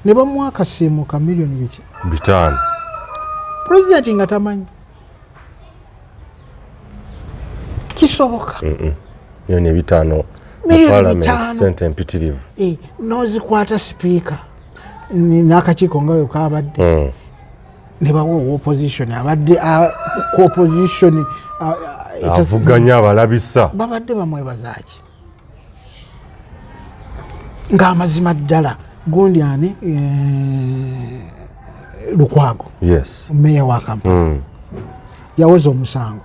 ne bamuwa akasiimo ka miliyoni biki? 500. Pulezidenti nga tamanyi, kisoboka? Miliyoni 500 mu Miliyoni parliament, 500. Sente empitirivu. Eh, nozikwata sipiika n'akakiiko nga bwe kabadde, ne bawa owa opposition abadde ku opposition. Avuganya abalabisa. Babadde bamwebazaaki ng'amazima ddala gundi ani Lukwago, meya wa Kampala, yawoza omusango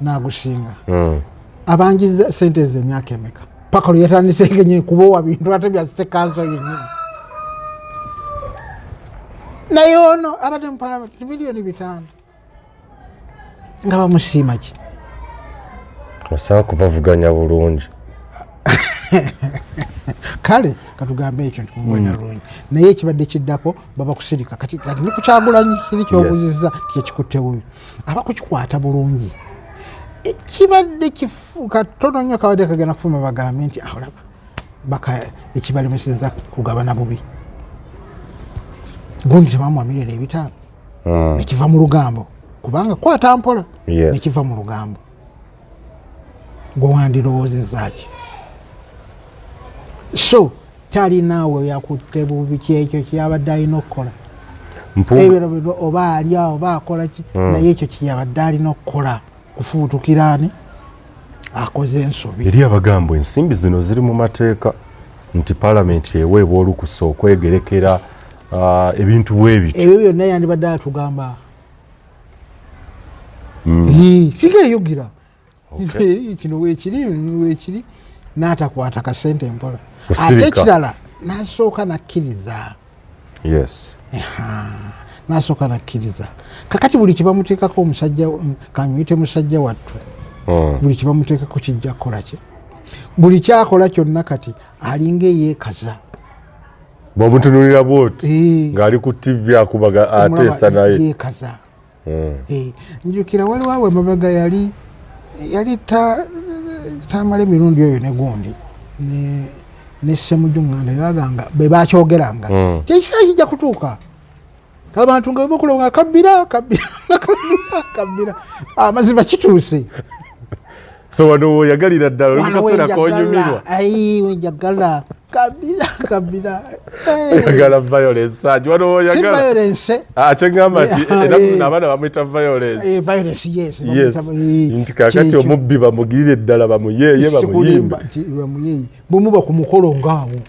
n'agusinga. Abanjiza sente ze emyaka emeka, paka lwe yatandise kenyini kubowa bintu ate bya sekanso yenyini. Naye ono abadde mu palamenti, 5 miliyoni nga bamusiima ki? Osaba kubavuganya bulungi. Kale katugambe ekyo nti kuvuganya bulungi, naye ekibadde kiddako baba kusirika. Kati kati ne kuKyagulanyi kiri kyobuziza kyekikutte bubi, aba kukikwata bulungi. Kibadde katono nnyo kabadde kagenda kufuma bagambe nti "Ah, olaba baka ekibalemeseza kugabana bubi, gundi tebamuwa 5 miliyoni nekiva mu lugambo, kubanga kwata mpola nekiva mu lugambo. Gwe wandirowoozezaki? So talinaawe yakutte bubi, kyekyo kyeyabadde alina okukola. Ebyo oba alya oba akola ki, naye ekyo kyeyabadde alina okukola, kufuutukira ani akoze ensobi. Eri abagambo ensimbi zino ziri mu mateeka nti palamenti eweebwa olukusa okwegerekera ebintu bwe bityo. Ebyo byonna yandibadde atugamba. Singa eyogera kino weekiri weekiri, n'atakwata kasente mpola. Ate ekirala, nasooka nakkiriza. Nasooka nakkiriza. Kakati buli kyebamuteekako omusajja, kamuyite musajja wattu, buli kyebamuteekako kijja kukola ki, buli kyakola kyonna kati alinga eyeekaza. Bwomutunulira bwoti ng'ali ku TV akubaga ateesa naye. Yeekaza. Njukira waliwo awo emabega yali tamala emirundi oyo ne gundi ne Ssemuju Nganda yaganga be bakyogeranga, kyekiseera kijja kutuuka abantu nga bebakola nga kabbira kabbira kabbira kabbira. Amazima kituuse. So wano woyagalira ddala, oli mukaseera konyumirwa. Wenjagala kabira kabira. Oyagala violence aji wano woyagala. Si violence. Ah, kyengamba nti ennaku zino abaana bamwita violence. Violence, yes. Yes, nti kakati omubbi bamugirire ddala, bamuyeeye, bamuyimbe. Bamuyeeye bwemuba ku mukolo ngaawo.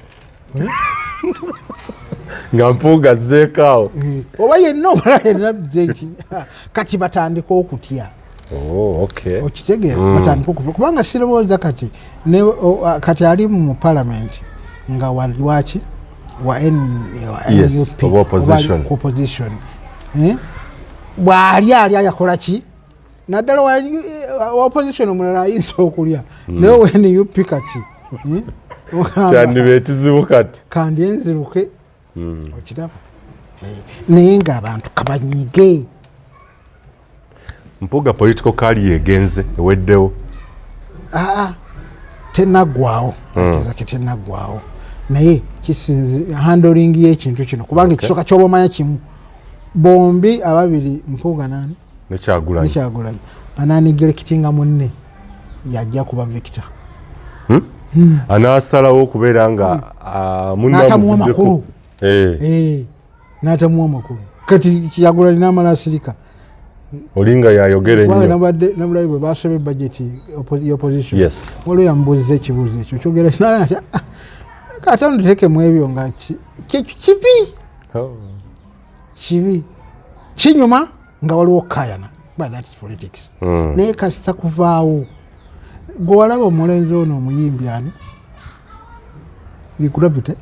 Nga Mpuuga azzeekaawo. Oba yenna omala yenna nti kati batandika okutya. Oh, okay. Okitegeera? Batandika okutya kubanga sirowooza kati kati ali mu palamenti nga waki wa NUP, oba opposition. Opposition. Eh? Bw'ali ali ayakola ki, naddala wa opposition omulala ayinza okulya, naye owa NUP kati, eh? Kyandiba ekizibu kati. Kandi enziruke. Okiraba? Naye ng'abantu kabanyige. Mpuuga political career egenze, eweddewo? Aa, tenaggwawo. Ezake tenaggwawo, naye kisinzi handling y'ekintu kino, kubanga ekisooka kyoba omanya kimu, bombi ababiri, Mpuuga nani? Nekyagulanyi. Nekyagulanyi, ananeglectinga munne yajja kuba victor. Anaasalawo okubeera nga munne N'atamuwa amuvuddeko. makulu. N'atamuwa makulu. Kati Kyagulanyi n'amala asirika. Oli nga yayogera Kubanga ennyo. Nabadde nabulabi bwe basomye budget opposition. Waliwo yamubuuziza ekibuuzo ekyo kyogera naye ati, "Ah, ate ntuteekemu ebyo nga kyekyo kibi." Oh. Kibi kinyuma nga waliwo okukayana, but that's politics. Naye kasita kuvaawo, gwe walaba omulenzi ono omuyimbi ani, Gravity.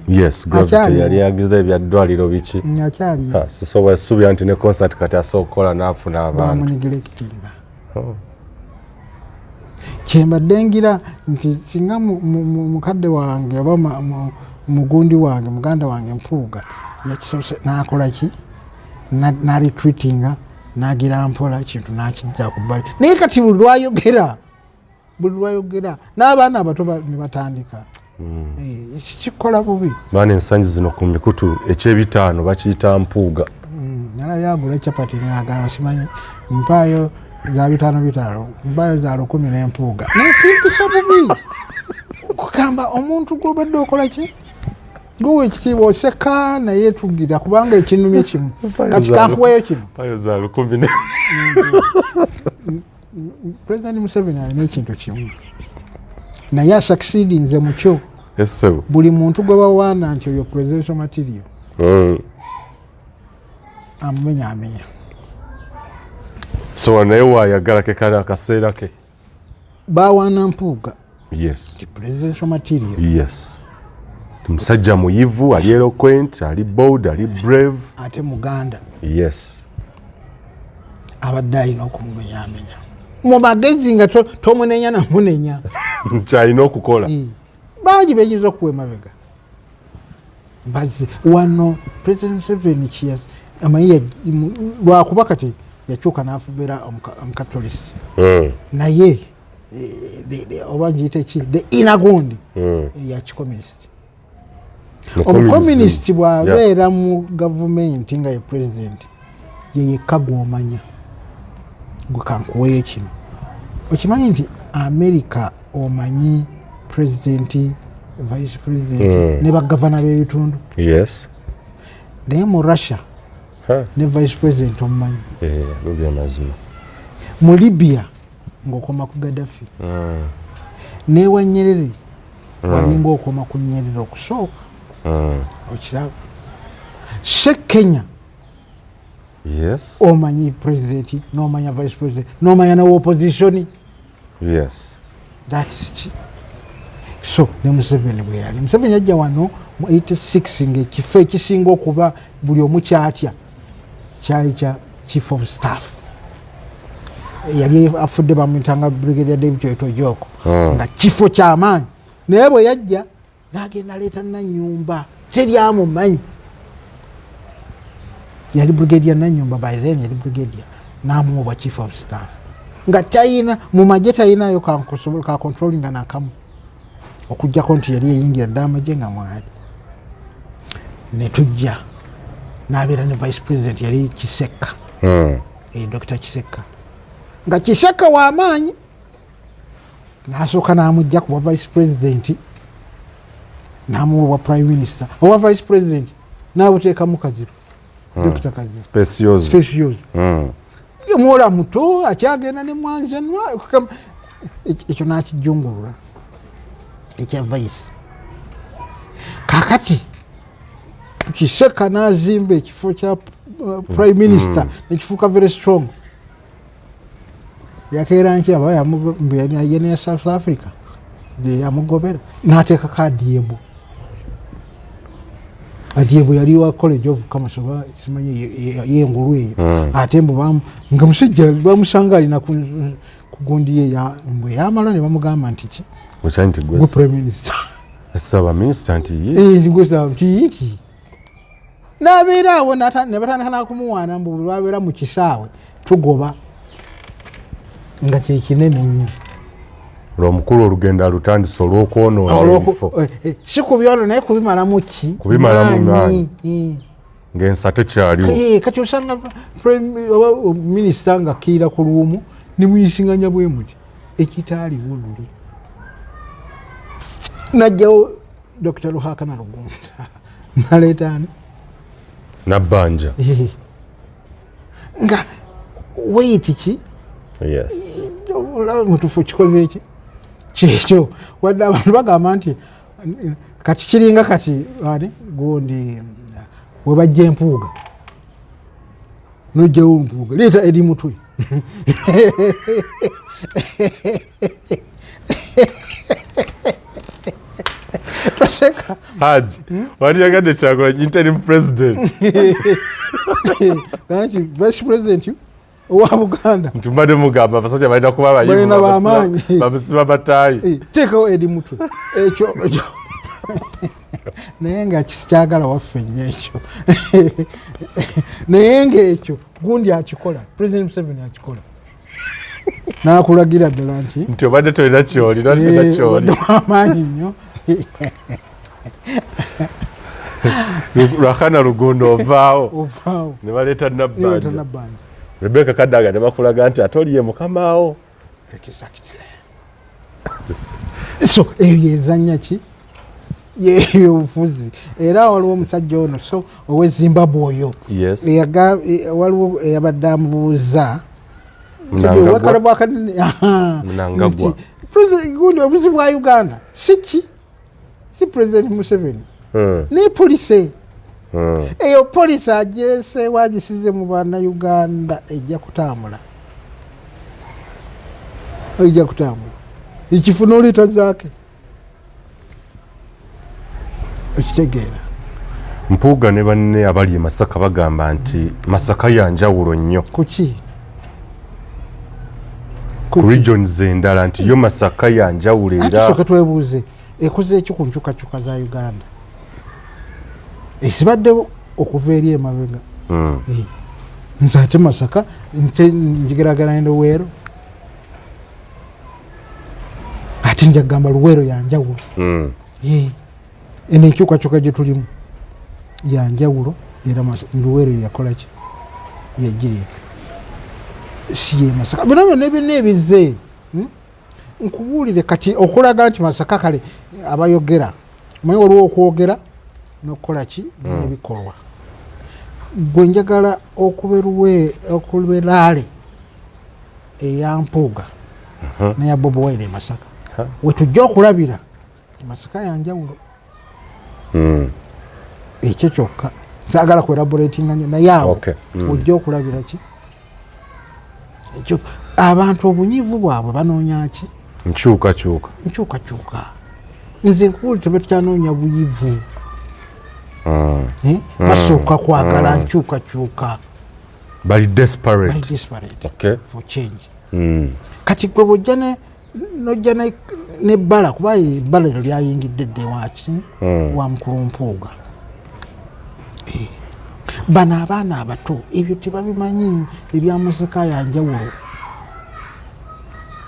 Yes, Gravity. Akyali. Yali agize ebyaddwaliro biki. Akyali. Ah, sisobola suubira nti ne concert kati asobola okukola n'afuna abantu. Bamuneglectinga. Oh. Kyembadde ngira nti singa mukadde wange oba mugundi wange, muganda wange Mpuuga yakisoose n'akola ki, n'aretreatinga, n'agira mpola kintu n'akijja ku bbali. Naye kati buli lwayogera n'abaana abato ne batandika. Kikola bubi. Baana ensangi zino ku mikutu ekyebitaano bakiyita Mpuuga. Nalabye agula capati ng'agamba, simanyi mpaayo za bitaano bitaano, mpaayo za 1000 n'empuuga. Naye kimpisa bubi kugamba omuntu gwobadde okola ki, gwowa ekitiibwa, oseka naye tugira kubanga ekinumye kimu. Kati kankuweyo kino. Mpaayo za 1000 ne President Museveni alina ekintu kimu naye asucceedinze mukyo. Buli muntu gwe bawaana nti oyo presidential material amumenya amenya. So naye wayagala ke kano akaseera ke. Bawaana Mpuuga. Yes. Ti presidential material. Yes. Musajja muyivu, ali eloquent, ali bold, ali brave. Ate Muganda. Yes. Abadde alina okumumenyamenya mu magezi nga tomunenya namunenya. Kyalina okukola. Bangi beyinza okuwa emabega. Baze wano President Museveni amanyi lwakuba kati yakyuka n'afubeera omukatolisi. Naye oba ngiyite ki, the inner gundi ya kikomunisiti. Omukomunisiti bw'abeera mu gavumenti nga ye president, ye yekka gw'omanya. Gwe kankuweeyo kino, okimanyi nti America omanyi president, vice president ne bagavana b'ebitundu? Yes. Naye mu Russia ne vice president omumanyi. Mazima. Mu Libya ng'okoma ku Gaddafi. Newa Nyerere walinga okoma ku Nyerere okusooka. Okiraba se Kenya? Yes. Omanyi president, nomanya vice president, nomanya ne opposition. Yes. That's ki. So ne Museveni bwe yali, Museveni yajja wano mu 86 ngaekifo ekisinga okuba buli omu kyatya kyali kya chief of staff. Yali afudde, bamuyitanga Brigadier David Ojok. Nga kifo kyamaanyi, naye bwe yajja n'agenda aleeta Nanyumba, teryamumanyi. Yali brigadier Nanyumba, by then yali brigadier, n'amuwa obwa chief of staff nga tayina mu magye, tayinayo ka controllinga nakamu, okugjako nti yali yeyingira dda amagye nga mwali. Netujja n'abeera ne vice president yali Kisekka. Dr Kisekka, nga Kisekka w'amaanyi, n'asooka n'amugja ku bwa vice president n'amuwa obwa prime minister. Obwa vice president n'abuteekamu Kaziru, Dr Kaziru. Specioza. Specioza. Ye muwola muto akyagenda ne mwanzenwa. Ekyo n'akijungulula ekya vice. Kakati Kiseka n'azimba ekifo kya prime minister nekifuuka very strong. Yakeera nki aba yene ya South Africa gye yamugobera n'ateekako Adyebo. Adyebo yali wa College of Commerce oba simanyi yengulu eyo. Ate mbu nga musajja bamusanga alina ku gundi ye mbwe yamala ne bamugamba nti ki? Okyali nti gwe prime minister. Saba minisita nti ye. Eh, gwe nti nti n'abeera awo ne batandika nakumuwaana mbu bwe babeera mu kisaawe tugoba nga kyekinene nnyo. Olwomukulu olugendo alutandise olw'okwonoona ebifo. Si kubyono naye kubimalamu ki? Kubimalamu maanyi. Ng'ensa tekyaliwo. Kati osanga oba minisita nga akkiira ku luumu nemuyisinganya bwe muti, ekitaaliwo luli. Najjawo Dr Ruhakana Rugunda, naleeta ani? Nabbanja. Nga weyiti ki? Yes. Olaba mutufu kikoze eki kyekyo, wadde abantu bagamba nti kati kiringa kati ani gundi webajja empuuga, nojjawo mpuuga, leeta eri mutwe. Toseka. Haji, waliyagadde Kyagulanyi interim president? Nti vice president owa Buganda. Nti mbadde mugamba abasajja balina kuba abayivu. Balina b'amaanyi. Bamusiba bataayi. Teekawo eri mutwe ekyo ekyo, naye nga kikyagala waffe nnyo ekyo, naye ngaekyo gundi akikola, President Museveni akikola nakulagira ddala nti nti obadde tolina kyoli, tolina kyoli. Obadde wamaanyi nnyo. Lwakana Rugunda ovaawo. Ovaawo. Ne baleeta Niweta Nabbanja. Nabbanja. Rebecca Kadaga ne bakulaga nti ate oliye mukamaawo. Exactly. So eyo yezanya ki yebyobufuzi. Era waliwo omusajja ono so owe Zimbabwe oyo. Waliwo eyabadde amubuuza Mnangagwa gundi obuzibu bwa Uganda si ki si President Museveni ne policy eyo policy agirese wagisize mu Bannayuganda, ejja kutambula, ejja kutambula. Ekifo n'oleeta zaake, okitegeera? Mpuuga ne banne abali e Masaka bagamba nti Masaka yanjawulo nnyo. Kuki? Ku regions endala, nti yo Masaka yanjawulo era. Tusooke twebuuze, ekoze eki ku nkyukakyuka za Uganda ezibaddewo okuva eri emabega? Nze ate Masaka nte njigeragana ne Luweero, ate nja kugamba Luweero yanjawulo. Eno enkyukakyuka gye tulimu yanjawulo, era Luweero yakolaki? Yagireeta, si ye Masaka. Bino byonna byonna ebizze, Nkubuulire kati okulaga nti Masaka, kale abayogera, omanyi waliwo okwogera n'okukola ki n'ebikolwa. Gwe njagala okuberaale eya Mpuuga neya Bobi Wine e Masaka, wetujja okulabira nti Masaka yanjawulo. Ekyo kyokka saagala kuelaboratinga nnyo, naye awo ojja okulabira ki ekyo abantu obunyiivu bwabwe banoonya ki? Nkyukakyuka. Nkyukakyuka. Nze nkuwuli, tebatukyanoonya buyivu. Eh? Basooka kwagala nkyukakyuka. Bali desperate. Bali desperate for change. Kati gwe bwojja nojja nebbala, kuba ebbala eryo lyayingidde dde waki wa mukulu Mpuuga. Eh. Bano abaana abato ebyo tebabimanyi ebya Masaka yanjawulo,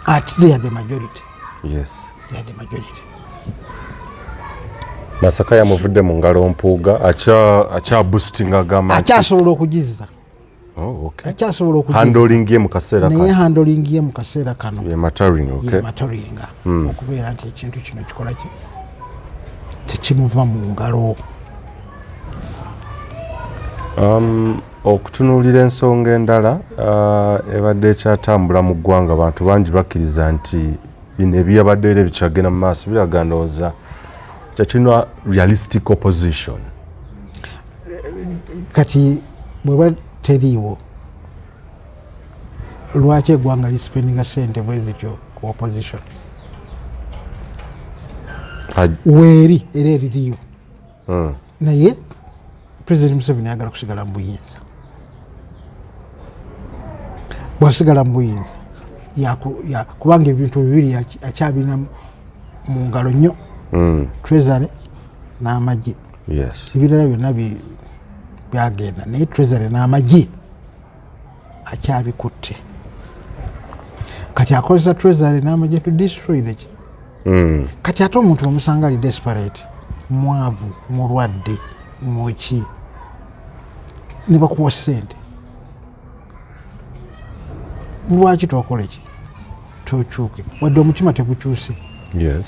ate they are the majority. They are the majority. Masaka yamuvudde mu ngalo Mpuuga, akya boosting, agamba nti Akyasobola okugizza. Oh, okay. Akyasobola okugizza. Handling ye mu kaseera naye kano handling ye mu kaseera kano ye mattering, okay. Ye mattering okubeera nti ekintu kino kikola ki, tekimuva mu ngalo. Okutunuulira ensonga endala ebadde ekyatambula mu ggwanga, abantu bangi bakkiriza nti bino ebyabadde era ebikyagenda mu maaso biraga, ndowooza tekirina realistic opposition. Kati bweba teriiwo, lwaki eggwanga lispendinga sente bwe zityo ku opposition? Weeri era eririyo. Naye President Museveni ayagala kusigala mu buyinza. Bwasigala mu buyinza, kubanga ebintu bibiri akyabirina mu ngalo nnyo, treasury n'amagye. Ebirala byonna byagenda, naye treasury n'amagye akyabikutte. Kati akozesa treasury n'amagye to destroy the Kati ate omuntu omusanga ali desperate, mwavu, mulwadde, muki, ne bakuwa sente, lwaki tokola ki? Tokyuke wadde omutima tegukyuse.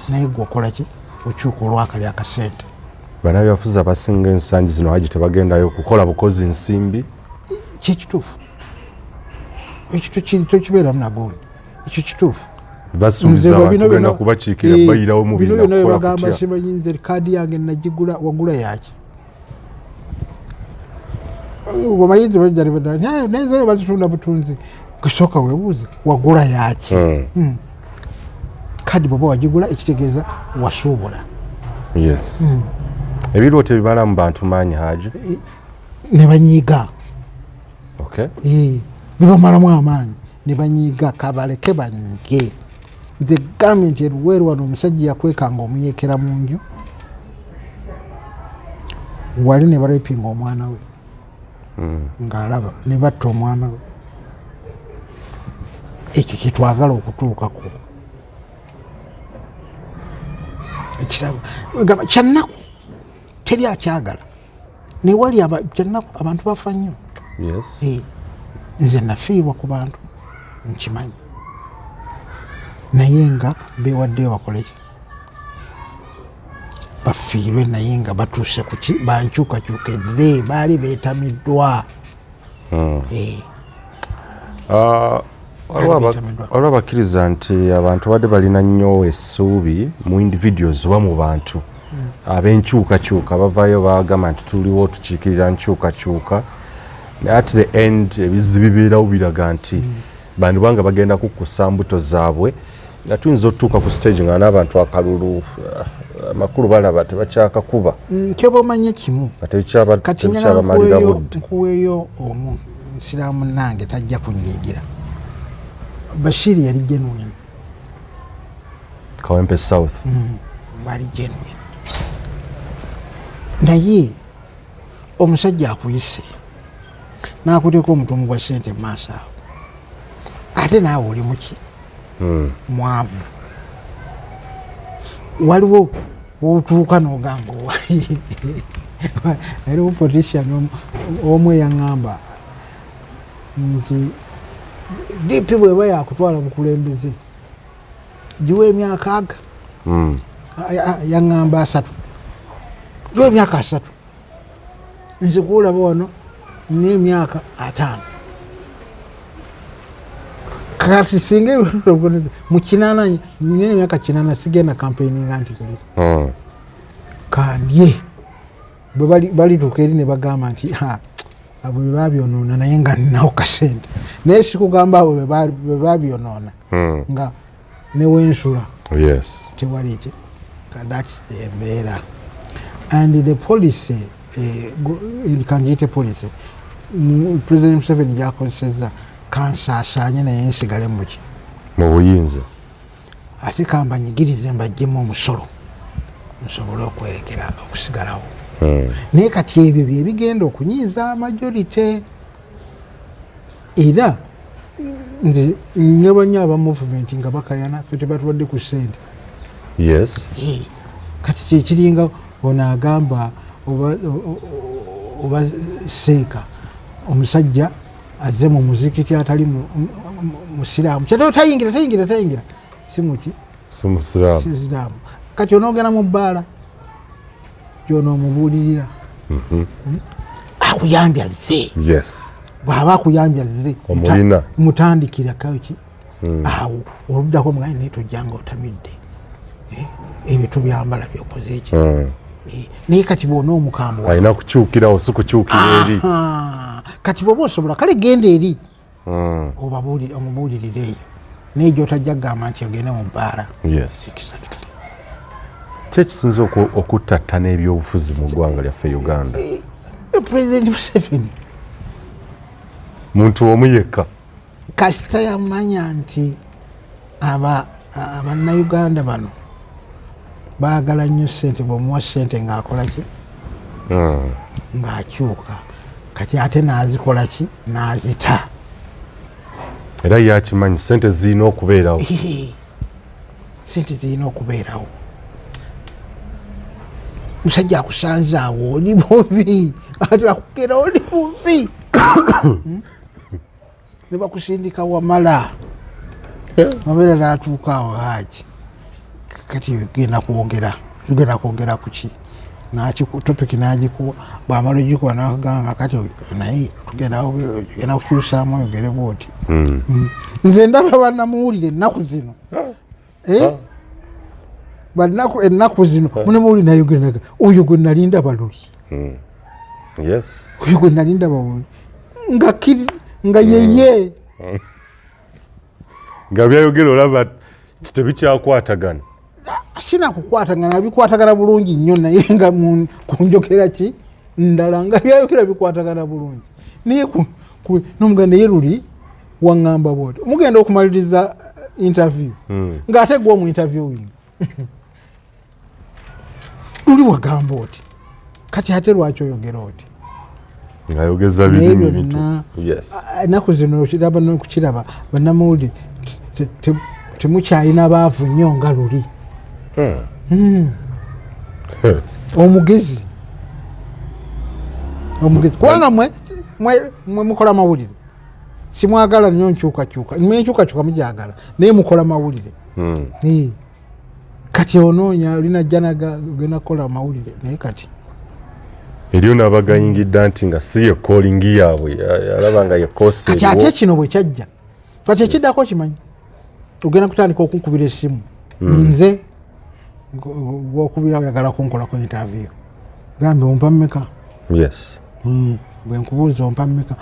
Naye gwe okola ki? Okyuka olwakali akasente. Bannabyabufuzi abasinga ensangi zino, Haji, tebagendayo kukola bukozi nsimbi. Kyekituufu ekyo, tokibeeramu nagundi, ekyo kituufu. Basuubiza abantu tugenda kubakiikira, bayirawo mu bino byonna bebagamba. Simanyi nze kaadi yange nagigula, wagula yaki? Omanyi nze nezeyo bazitunda butunzi. Kusooka webuuze wagula yaki. Kadi bwoba wagigula, ekitegeeza wasuubula. Yes, ebirooto ebimala mu bantu maanyi, Haji. Ne banyiiga. Bibamalamu amaanyi ne banyiiga. Kabaleke banyiige. Nze gambye nti eruweeru wano omusajja yakwekanga omuyekera mu nju wali ne barepinga omwana we ng'alaba, ne batta omwana we. Ekyo kyetwagala okutuukako. Ekiraba gamba kyannaku, teri akyagala newali kyannaku, abantu bafa nnyo. Nze nafiirwa ku bantu nkimanyi, naye nga bewaddeyo bakoleki, bafiirwe, naye nga batuuse kuki bankyukakyuka ezze baali beetamiddwa. Ah, Waliwo abakkiriza nti abantu badde balina nnyo essuubi mu individuals oba mu bantu ab'enkyukakyuka, bavaayo bagamba nti tuliwo tukiikirira nkyukakyuka, naye at the end ebizibu bibeerawo, biraga nti bantu banga bagenda kukusa mbuto zaabwe, nga tuyinza otutuuka ku stage nga n'abantu akalulu amakulu balaba tebakyakakuba. Kyoba omanye kimu, nga tebikyabamalira budde. Nkuweeyo omu nsiraamu nange tajja kunyiigira. Bashiri yali genuine. Kawempe South. Bali genuine, naye omusajja akuyise n'akuteeka omutumu gwa sente mu maaso awo, ate naawe oli muki? Mwavu. Waliwo wotuuka n'ogamba, eriwo politician omu eyaŋŋamba nti DP bweba yakutwala bukulembeze, giwa emyaka aga. Yaŋŋamba 30, giwa emyaka 30. Nze kuolaba wano n'emyaka 50. Kati singa mu 80, nina emyaka 80, sigenda campaigninga nti kuli kandye bwe balituuka eri ne bagamba nti abo bwe babyonoona, naye nga ninawo kasente, naye sikugamba abo bwe babyonoona nga newensula tewali ki. That's the embeera and the policy, kanjiyite policy President Museveni gyakozeseza, kansaasaanye naye nsigale muki? Mu buyinza. Ate kambanyigirize mbajjemu omusolo nsobole okwerekera okusigalawo. Naye kati ebyo byebigenda okunyiiza majority, era nze ndaba nnyo aba movement nga bakayana, ffe tebatuwadde ku ssente. Kati kyekiringa ono agamba oba seeka omusajja azze mu muzikiti atali musiraamu, kyate tayingira, tayingira, tayingira, si muki? Si musiraamu. Siraamu. Kati onoogenda mu bbaala gyono omubuulirira akuyambye azze. Bw'aba akuyambye azze, Omulina. mutandikira kaki awo oluddako, mugaye naye tojjanga otamidde. Ebyo tobyambala, byokoze eki. Naye kati bwona omukambwe alina kukyukirawo, si kukyukira eri. Aha. Kati bwoba osobola, kale genda eri omubuulirire eyo, naye gyotajja kugamba nti ogende mu bbaala. Exactly. Ki ekisinza okuttattana ebyobufuzi mu ggwanga lyaffe Uganda? President Museveni. Muntu omu yekka. Kasita yamanya nti abannayuganda bano baagala nnyo sente, bwemuwa sente ng'akola ki? Ng'akyuka. Kati ate n'azikola ki? N'azita. Era yakimanyi sente zirina okubeerawo. Sente zirina okubeerawo. Musajja akusanze awo oli bubi, ate akugera oli bubi, Ne bakusindika wamala mabeera n'atuuka awo, haji kati genda kwogera, tugenda kwogera kuki? Topic n'agikuwa, bwamala ogikuwa nakugamba kati naye tugenda genda kukyusaamu oyogere bwoti. Nze ndaba bannamuwulire ennaku zino. Eh? Bannaku ennaku zino munamuwulire nayogera naga oyo gwe nali ndaba luli. Oyo gwe nali ndaba luli nga kiri nga yeye. Nga byayogera olaba tebikyakwatagana. Sinakukwatagana, bikwatagana bulungi nnyo, naye nga ku njogera ki ndala, nga byayogera bikwatagana bulungi, naye nomuganda naye luli waŋŋamba bwoti, mugenda okumaliriza interview ng'ate gwe omu interviewing, luli wagamba oti, kati ate lwaki oyogera oti? Ng'ayogeza Naye birimi bintu. Byonna ennaku zino okiraba nokukiraba, bannamawulire temukyalina baavu nnyo nga luli. Omugezi, omugezi, kubanga mwe mukola mawulire, simwagala nnyo nkyukakyuka, mwe enkyukakyuka mugyagala, naye mukola mawulire. Kati onoonya olinajja ogenda kukola mawulire, naye kati Eriyo n'abagayingidde nti nga si ye calling yaabwe, alaba nga ye course Kati ate eriwo. Kino bwe kyajja Kati ekiddako kimanyi ogenda kutandika okunkubira essimu nze gwokubira oyagala kunkolako interview, gambe ompa mmeka? Bwe nkubuuza ompa mmeka,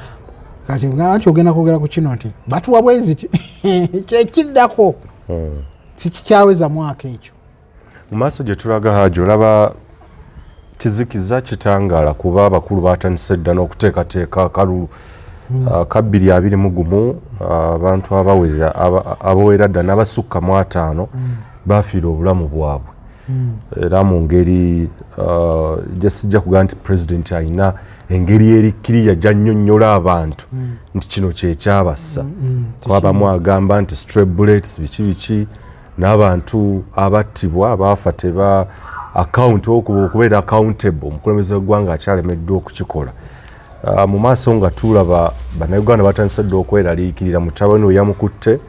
kati anti ogenda kwogera ku kino nti batuwa bweziti, kyekiddako sikikyaweza mwaka ekyo. Mu maaso gye tulaga, Haji, olaba kizikiza kitangaala? Kuba abakulu batandise dda n'okuteekateeka akalulu ka 2021. Abantu abawerera abawera dda n'abasukka mu 50 bafiira obulamu bwabwe, era mu ngeri gye sijja kugamba nti pulezidenti alina engeri erikkiriya gy'annyonnyola abantu nti kino kyekyabassa, kuba abamu agamba nti stray bullets, biki biki, n'abantu abattibwa baafa teba account okubeera accountable. Omukulembeze w'eggwanga akyalemeddwa okukikola. Mu maaso nga tulaba Bannayuganda batandise dda okweraliikirira. Mutabani we yamukutte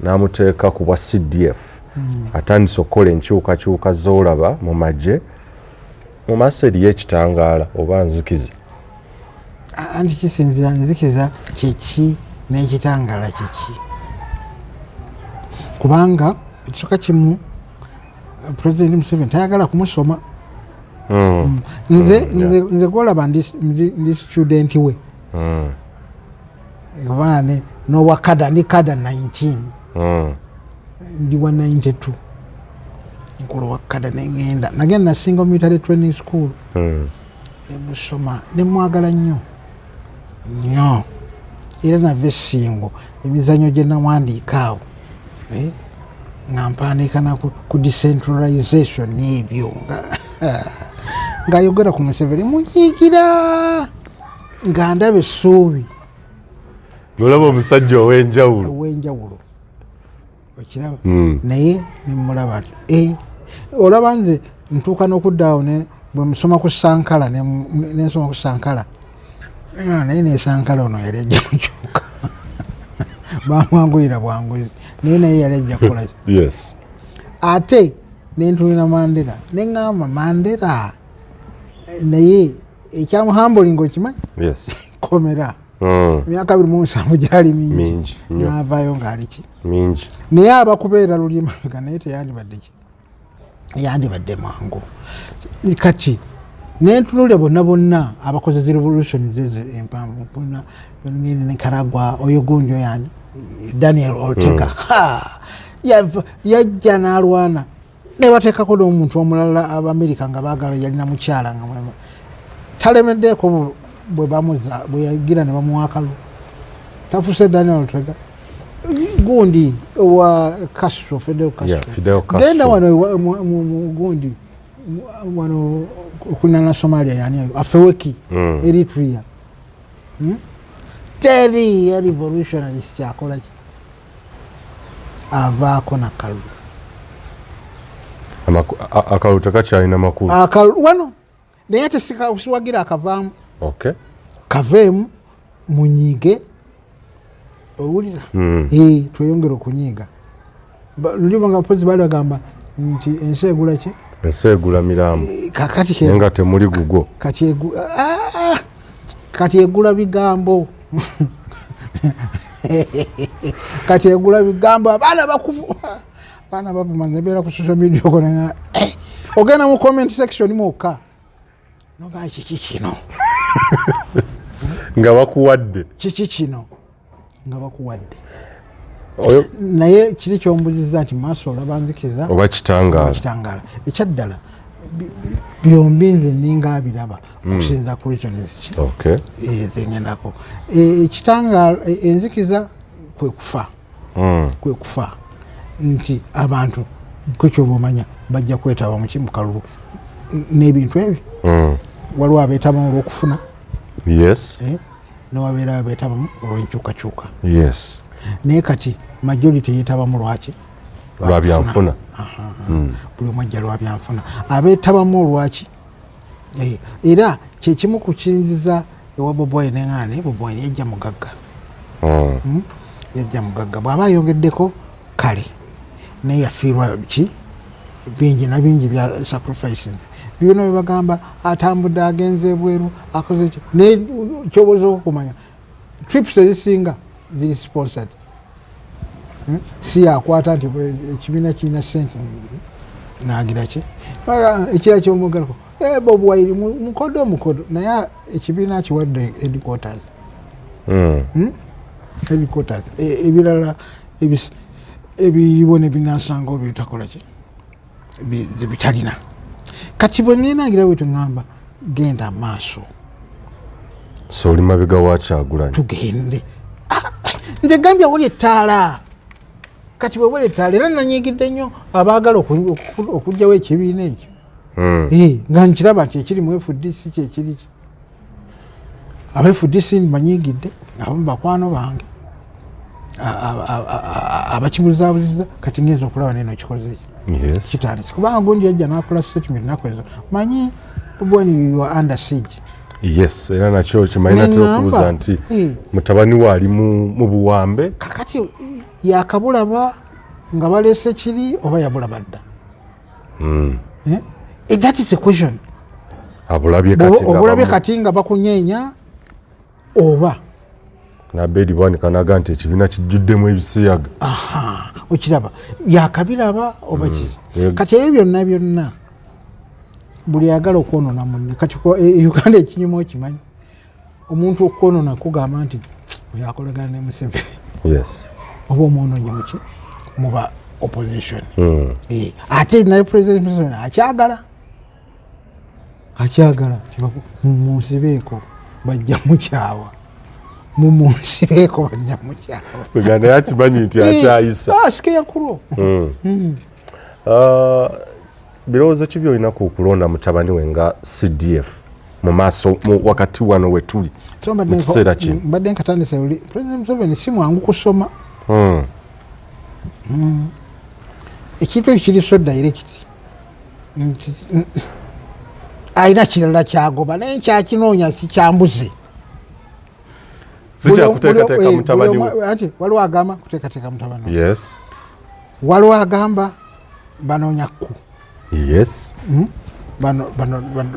n'amuteeka ku bwa CDF, atandise okukola enkyukakyuka z'olaba mu magye. Mu maaso eriyo ekitangaala oba nzikiza? Anti kisinzira nzikiza kyeki n'ekitangaala kyeki, kubanga ekisooka kimu, President Museveni tayagala kumusoma. Nze nze gwolaba ndi student we, kubanga n'obwa cadre, ndi cadre 19, ndi wa 92, nkola wa cadre, neŋŋenda nagenda nasinga military training school, nemusoma, nemwagala nnyo nnyo, era nava essingo emizanyo gye nawandiika awo, nga mpandiika na ku decentralization ebyo, ng'ayogera ku Museveni mujiigira, nga ndaba essuubi. Ng'olaba omusajja ow'enjawulo. Ow'enjawulo, okiraba? Naye nemulaba nti olaba nze ntuuka n'okuddaawo ne bwe musoma ku Sankara, nensoma ku Sankara, naye ne Sankara ono yali ajja kukyuka, bamwanguyira bwanguzi, naye yali ajja kukola. Ate nentunira Mandela, neŋŋamba Mandela naye ekyamuhambulinga okimanyi? Yes. Komera. Emyaka 27 gyali mingi. Mingi nnyo. N'avaayo ng'ali ki? Mingi. Naye abakubeera luli emabega, naye teyandibadde ki, yandibadde mangu. Kati nentunulira bonna bonna abakoze zi revolution zezo empanvu bonna, Nicaragua, oyo gundi oyani, Daniel Ortega. Ha! Yajja n'alwana nebateekako n'omuntu omulala, Abamerika nga baagala, yalina mukyala nga mulema, talemeddeeko bwe bamuza bwe yagira ne bamuwa akalu, tafuse Daniel Ortega gundi wa Castro, Fidel Castro. Yeah, Fidel Castro. Genda wano gundi wano okunana Somalia, yani Afwerki, Eritrea, Teri ya revolutionalist kyakola ki, avaako nakalulu. Akalulu tekakyalina makulu. Akalulu wano, naye ate siwagira akavaamu. Kaveemu munyiige, owulira? Eh, tweyongere okunyiiga. Luli nga mpozi baali bagamba nti ensi egula ki? Ensi egula mirambo. Eh, kakati naye nga temuli gugwo. Kati kati egula bigambo, kati egula bigambo. Abaana bakuvu, abaana bavuma. Nebeera ku social media okona, eh, ogenda mu comment section mwokka nogaa, kiki kino? Nga bakuwadde. Kiki kino nga bakuwadde? Oyo Naye kiri kyombuziza nti maaso olaba nzikiza oba kitangaala? Kitangaala. Ekyaddala byombi nze ninga abiraba okusinza ku reasons ki zengendako. Ekitangaala, enzikiza kwe kufa, kwe kufa nti abantu kwe omanya bajja kwetaba muki, mu kalulu n'ebintu ebyo. Waliwo abeetabamu olw'okufuna, newabeera abeetabamu olw'enkyukakyuka. Naye kati majority yeetabamu lwaki? Lwa byanfuna. Buli omu ajja lwa byanfuna. Abeetabamu olwaki? Era kyekimu ku kinziza ewa Bobi Wine, neŋŋamba naye Bobi Wine yajja mugagga. Yajja mugagga, bw'aba ayongeddeko kale, naye yafiirwa ki bingi na bingi bya sacrifices byona byebagamba, atambudde agenze ebweru, akoze ki, naye kyoboza okumanya trips ezisinga ziri sponsored. Si yakwata nti ekibiina kirina sente nagira ki ekira kyomwogerako Bobi Wine mukodo mukodo, naye ekibiina kiwadde headquarters. Headquarters ebirala ebiriwo nebinasangawo bitakola ki bitalina. Kati bwe ngenda ngira bwetu ngamba genda maaso. So oli mabega wa Kyagulanyi? Tugende. Nze gambye wali ettaala, kati bwe wali ettaala era nanyigidde nnyo abaagala okugyawo ekibiina ekyo. Nga nkiraba nti ekiri mu FDC kyekiri ki aba FDC mbanyigidde, abamu bakwano bange abakibuzaabuziza. Kati ngenza okulaba neno kikoze ki kitandise, kubanga gundi yajja nakola statement naku ezo, manyi when you are under siege. Yes, era nakyo kimanyi natera okubuuza nti mutabani we ali mu buwambe. Kakati yakabulaba nga baleese kiri oba yabulaba dda? That is a question. Abulabye kati. Obulabye kati nga bakunyeenya oba? Nabedi Bwanika naga nti ekibiina kijjuddemu ebisiyaga. Okiraba yakabiraba oba ki? Kati ebyo byonna byonna buli ayagala okwonona munne. Kati Uganda ekinyuma okimanyi, omuntu okwonona kugamba nti oyo akolagana ne Museveni. Oba omwononyi muki muba opposition. Ate naye President Museveni akyagala akyagala munsibeeko bajja mukyawa, mumunsibeeko bajja mukyawa. Uganda yakimanyi nti akyayisa. Sike yakulwo. Birowoozo ki byolina ku kulonda mutabani we nga CDF mu maaso wakati wano wetuli mu kiseera kino? Mbadde nkatandise luli, President Museveni si mwangu kusoma. Ekintu ekyo kiri so direct nti alina kirala kyagoba, naye nkyakinoonya sikyambuze. Sikyakuteekateeka mutabani we. Anti waliwo agamba kuteekateeka mutabani we. Waliwo agamba banoonya ku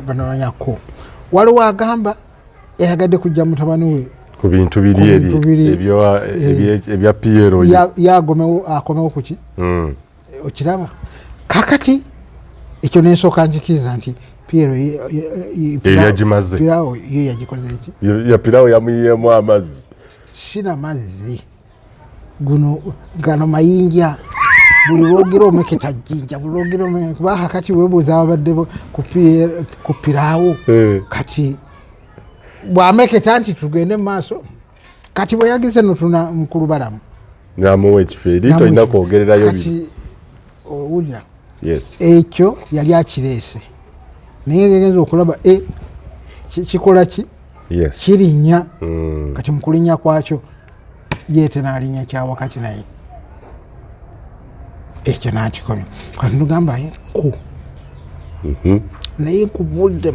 banoonya ku, waliwo agamba yayagadde kujja mutabani we ku bintu biri eri ebya PLO. Yagomewo akomewo kuki. Okiraba kakati ekyo nensooka njikiriza nti PLO yagimaze. Pirawo ye yagikoze eki? Ya pirawo yamuyiyemu amazzi. Sina mazzi guno, gano mayinja, buli lwogira omeketa jjinja, buli lwogira omeketa, kuba kakati webuuza ababadde ku piraawo. Kati bwameketa nti tugende mu maaso, kati bwe yagize notuna mukulu Balamu namuwa ekifo eri tolina kwogererayo. Kati owulira ekyo yali akireese, naye genza okulaba kikola ki kirinnya. Kati mukulinnya kwakyo yeete n'alinnya kyawakati, naye ekyo n'akikomya. Kati nugamba ku naye kubudde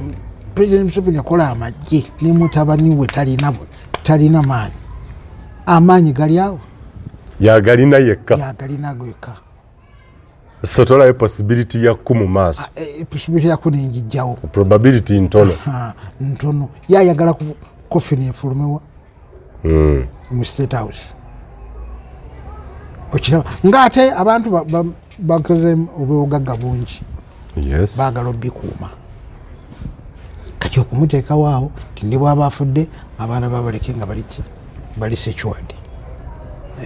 President Museveni yakola amagye ne mutabani we talina talina maanyi, amaanyi gali awo. Yagalina yekka. Yagalina yekka. So tolayo possibility ya ku mu maaso? Possibility ya ku nenjijjawo. Probability ntono. Ntono. Yayagala coffin efulumewa mu State House, okiraba ngaate abantu bakoze obugagga bungi. Baagala obikuuma. Kati okumuteekawo awo ti ne bwaba afudde abaana babaleke nga baliki bali secured,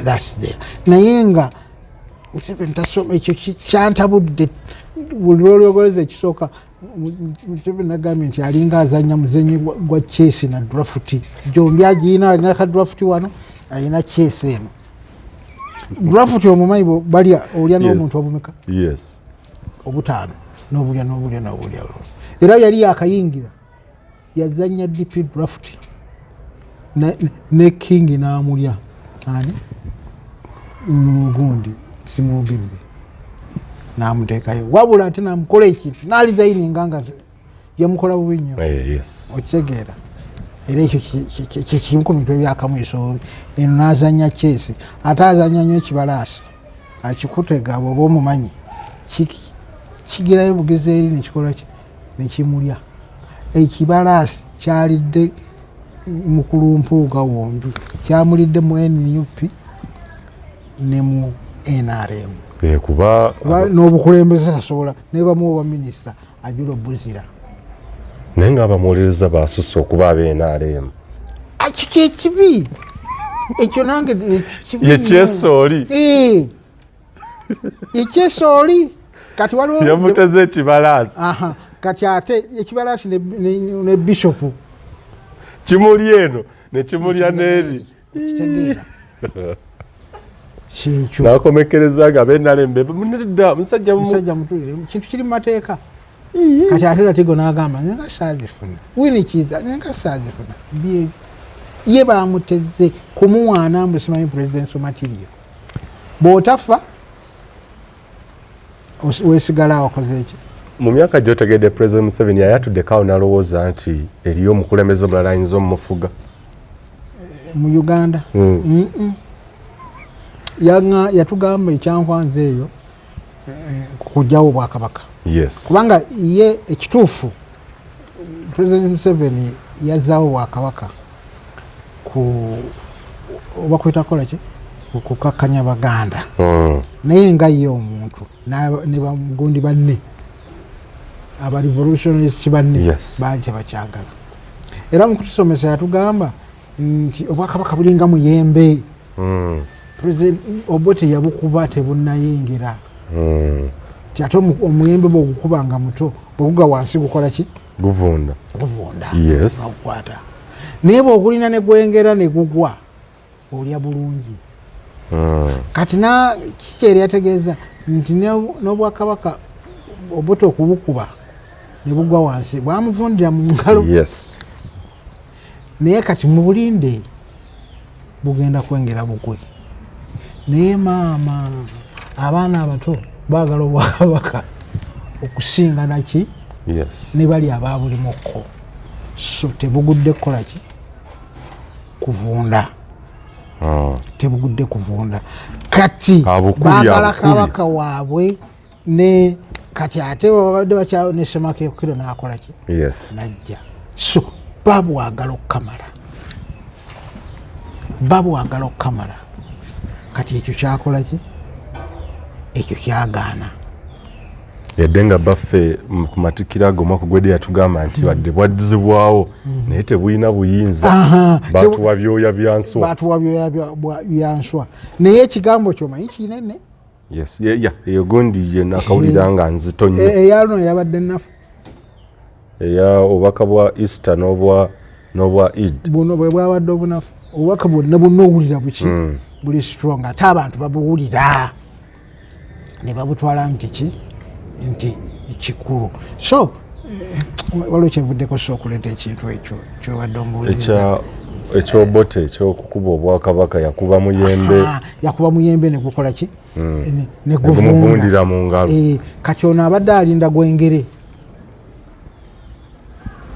that's there. Naye nga Museveni tasoma, ekyo kyantabudde. Buli lwolyogoleza ekisooka Museveni nagambye nti alinga azanya muzenyi gwa chess na draft, gyombi agiyina. Alina ka draft wano, alina chess eno. Draft omumanyi, balya olya n'omuntu obumeka? Obutaano, n'obulya n'obulya n'obulya. Era yali yakayingira yazanya DP draft ne king n'amulya ani gundi simwogedde n'amuteekayo, wabula ate namukola ekintu n'alizayininga nga yamukola bubi nnyo. Okitegeera? Era ekyo kyekimu ku bintu ebyakamwisa obubi. Eno n'azanya chess, ate azanya nnyo ekibalaasi akikutega bwoba omumanyi, kigirayo bugezi eri nekikola ki nekimulya. Ekibalaasi kyalidde mukulu Mpuuga wombi, kyamulidde mu NUP. Ne mu NRM. Kuba n'obukulembeze tasobola, naye bamuwa obwa minisita ajula obuzira. Naye nga abamuwolereza basusse okuba abe NRM. Ekyo kyekibi ekyo nange. Yekyesooli. Ekyesooli kati waliwo yamuteze ekibalaasi. Kati ate ekibalaasi ne bishopu kimuli eno nekimulya n'eri. Kitegeera kyekyo. Nakomekereza nga benalembe nedda musajja. Musajja mutule, kintu kiri mu mateeka. Kati ate Latigo n'agamba, nze nga saazifuna. Winnie Kiiza, nze nga saazifuna. Byebyo ye bamuteze kumuwaana mbu simanyi presidential material. Bw'otafa weesigala wakoze eki? Mu myaka gyotegedde President Museveni, yayatuddeko awo nalowooza nti eriyo omukulembeze omulala ayinza omumufuga? Mu Uganda? Mm. Yatugamba ekyankwanza eyo kujjawo obwakabaka. Kubanga ye ekituufu President Museveni yazaawo obwakabaka ku oba kweta kukola ki, kukakkanya Baganda. Naye nga ye omuntu ne bagundi banne, aba revolutionist banne, baali tebakyagala. Era mu kutusomesa yatugamba nti obwakabaka bulinga muyembe. President Obote yabukuba tebunnayengera. Ti ate omuyembe bwogukuba nga muto, bweguga wansi gukola ki? Guvunda. Guvunda. Ogukwata, naye bwogulina ne gwengera ne gugwa, olya bulungi. Kati na kiki eri yategeeza nti n'obwakabaka Obote okubukuba ne bugwa wansi bwamuvundira mu ngalo. Naye kati mubulinde, bugenda kwengera bugwe. Naye maama, abaana abato baagala obwakabaka okusinga naki ne bali aba bulimukko. So tebugudde kukola ki? Kuvunda. Tebugudde kuvunda. Kati baagala kabaka waabwe. Ne kati ate babadde bakya ne Ssemakekiro n'akola ki? Najja. So babwagala okukamala, babwagala okukamala. Kati ekyo kyakola ki? Ekyo kyagaana. Yadde nga baffe ku matikkiro ago omwaka gwedde yatugamba nti wadde bwaddizibwawo, naye tebulina buyinza. Batuwa byoya bya nswa. Batuwa byoya bya nswa, naye ekigambo kyomanyi kinene. Yes, yeah, eyo gundi ye nakawulira nga nzito nnyo. Eyaluno yabadde nafu. Eya obubaka bwa Easter n'obwa Eid. Buno bwe bwabadde obunafu. Obubaka bwonna bwonna owulira buki? Buli strong, ate abantu babuwulira ne babutwala nti ki, nti kikulu. So waliwo kyenvuddeko, so okuleeta ekintu ekyo kyobadde ombuuziza. Ekyobote ekyokukuba obwakabaka, yakuba muyembe. Yakuba muyembe negukola ki? Negumuvundira mu ngalo. Kati ono abadde alinda gwengere,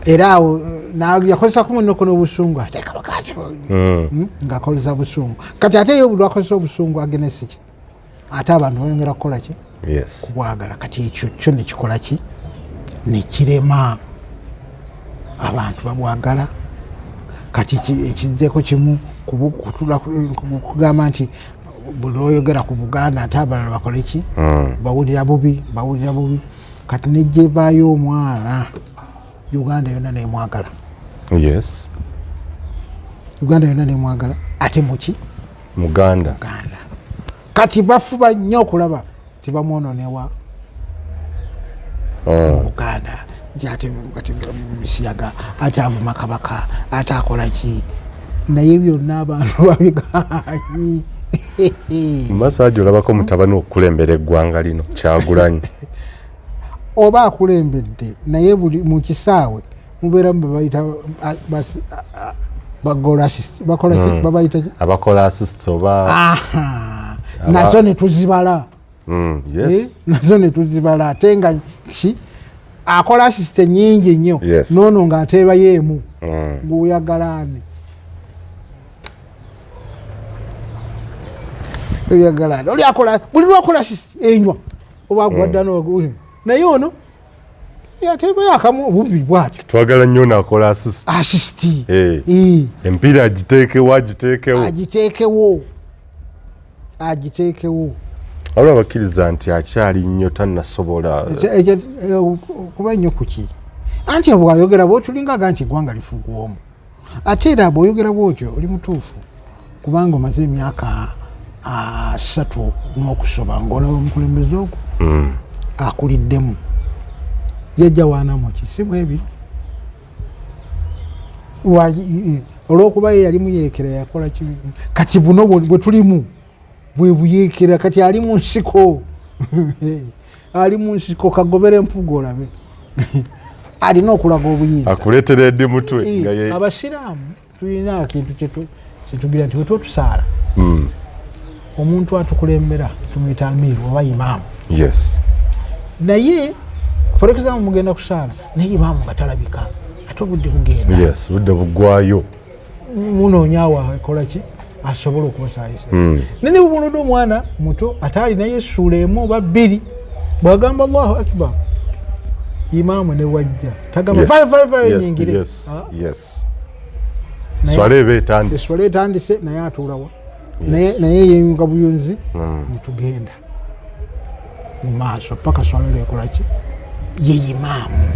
era awo yakozesa kumunoko n'obusungu, ate kabaka ati ng'akozesa busungu. Kati ate ye buli lwakozesa obusungu against ki, ate abantu bayongera kukola ki? Kubwagala. Kati ekyo kyo nekikola ki? Nekirema. Abantu babwagala. Kati ekizzeeko kimu kugamba nti buli lwoyogera ku Buganda ate abalala bakole ki? Bawulira bubi, bawulira bubi. Kati nejevaayo omwana, Uganda yonna nemwagala. Uganda yonna nemwagala, ate muki? Muganda. Muganda. Kati bafuba nnyo okulaba tibamwononewa mu Buganda, nti ate kati misiyaga, ate avuma kabaka, ate akola ki? Naye byonna abantu babiganyi. Maaso ajo olabako mutabani okukulembera eggwanga lino, Kyagulanyi? Oba akulembedde, naye buli mu kisaawe mubeeramu bebayita ba goal assist, bakola ki? Babayita ki? Abakola assists oba Aha. Nazo ne tuzibala. Nazo ne tuzibala, ate nga ki akola assist nyingi nnyo. Noono ng'ateebayo emu. Gweoyagala ani? Oyagala ani? Oli akola buli lwakola assist enywa oba agwadda mm. Naye ono yateebayo akamu obubbi bwatyo. Twagala nnyo naakola assist. Assist. Empiira agiteekewo, agiteekewo. Agiteekewo. Agiteekewo. Waliwo abakkiriza nti akyali nnyo, tannasobola. Kuba nnyo kuki? Anti bwayogera bwotulingaga nti eggwanga lifugwa omu, ate era bw'oyogera bwotyo oli mutuufu, kubanga omaze emyaka 30 n'okusoba ng'olaba omukulembeze ogwo akuliddemu yajja waanamuki, si bwebiri? Olwokuba ye yali muyeekera, yakola ki? Kati buno bwe tulimu bwe buyeekera. Kati ali mu nsiko, ali mu nsiko, kagobera empuga olabe. Alina okulaga obuyinza. Akuleetera edi mutwe. Abasiraamu tulina akintu kyetugira nti wetwotusaala, omuntu atukulembera tumuyita amiiru oba imaamu. Naye for example mugenda kusaala naye imaamu nga talabika, ate obudde bugenda. Yes, budde buggwayo. Munoonya awo akola ki asobola okubasaayisa. Naye ne bubulodde omwana muto ate alinayo essuula emu oba bbiri, bwagamba Allahu akbar, imaamu ne wajja tagamba vayo, vayo, vayo, nyingire. Ah. Swala eba etandise. Eswala etandise, naye atuulawa? Naye yeyunga buyunzi. Netugenda mu maaso paka swala lwekolaki. Ye imaamu,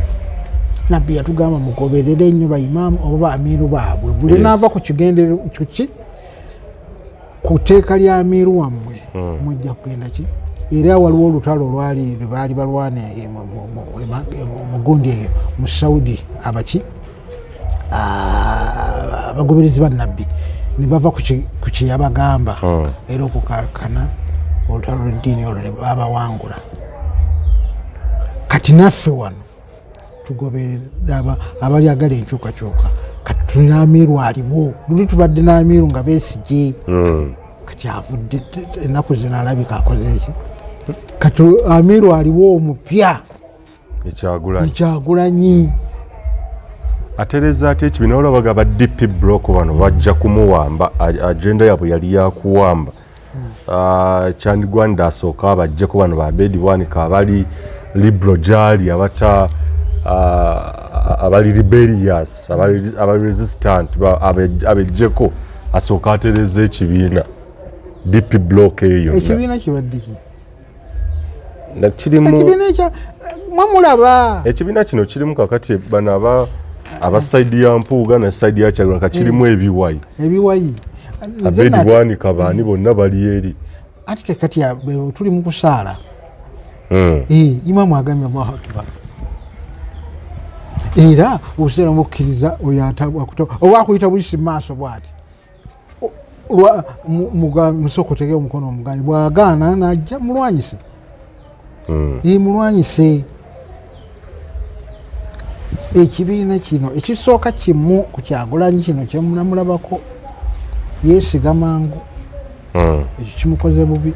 Nabbi yatugamba mugoberere nnyo baimaamu oba baamiiru baabwe. Buli naava ku kigendero kuki, ku tteeka lya amiiru wammwe, mujja kugenda ki. Era waliwo olutalo olwali lwe baali balwana mu gundi eyo mu Saudi, abaki, abagoberezi ba Nabbi ne bava ku kyeyabagamba. Era okukakana olutalo lw'eddiini olwo ne babawangula. Kati naffe wano tugoberera abalyagala enkyukakyuka. Kati tulina amiiru aliwo, luli tubadde n'amiiru nga Besigye. Kati avudde ennaku zino, alabika akoze eki. Kati amiiru aliwo omupya. Ekyagulanyi. Ekyagulanyi. Atereza ate ekibiina? Olaba ba DP Bloc bano bajja kumuwamba. Agenda yabwe yali yakuwamba. Ah, kyandigwanidde asooka abajjeko bano ba Abedi Bwanika abali liberal gyali, abata abali rebellious, abali resistant, abejjeko, asooka atereza ekibiina DP Bloc eyo yonna. Ekibiina kibadde ki? Kirimu. Ekibiina ekya mwamulaba. Ekibiina kino kirimu kakati bano aba side ya Mpuuga ne side ya Kyagulanyi, kakirimu ebiwayi. Ebiwayi. Abedi Bwanika, baani bonna bali eri. Ati kati tuli mu kusaala. Eh, imamu agambye Allahu akbar, era obuseera mukkiriza oyo oba akuyita buyisi mu maaso bwati, musooka otege omukono omugani, bwagaana najja mulwanyise. Eh, mulwanyise. Ekibiina kino ekisooka kimu ku Kyagulanyi kino kyemunamulabako, yeesiga mangu. Ekyo kimukoze bubi.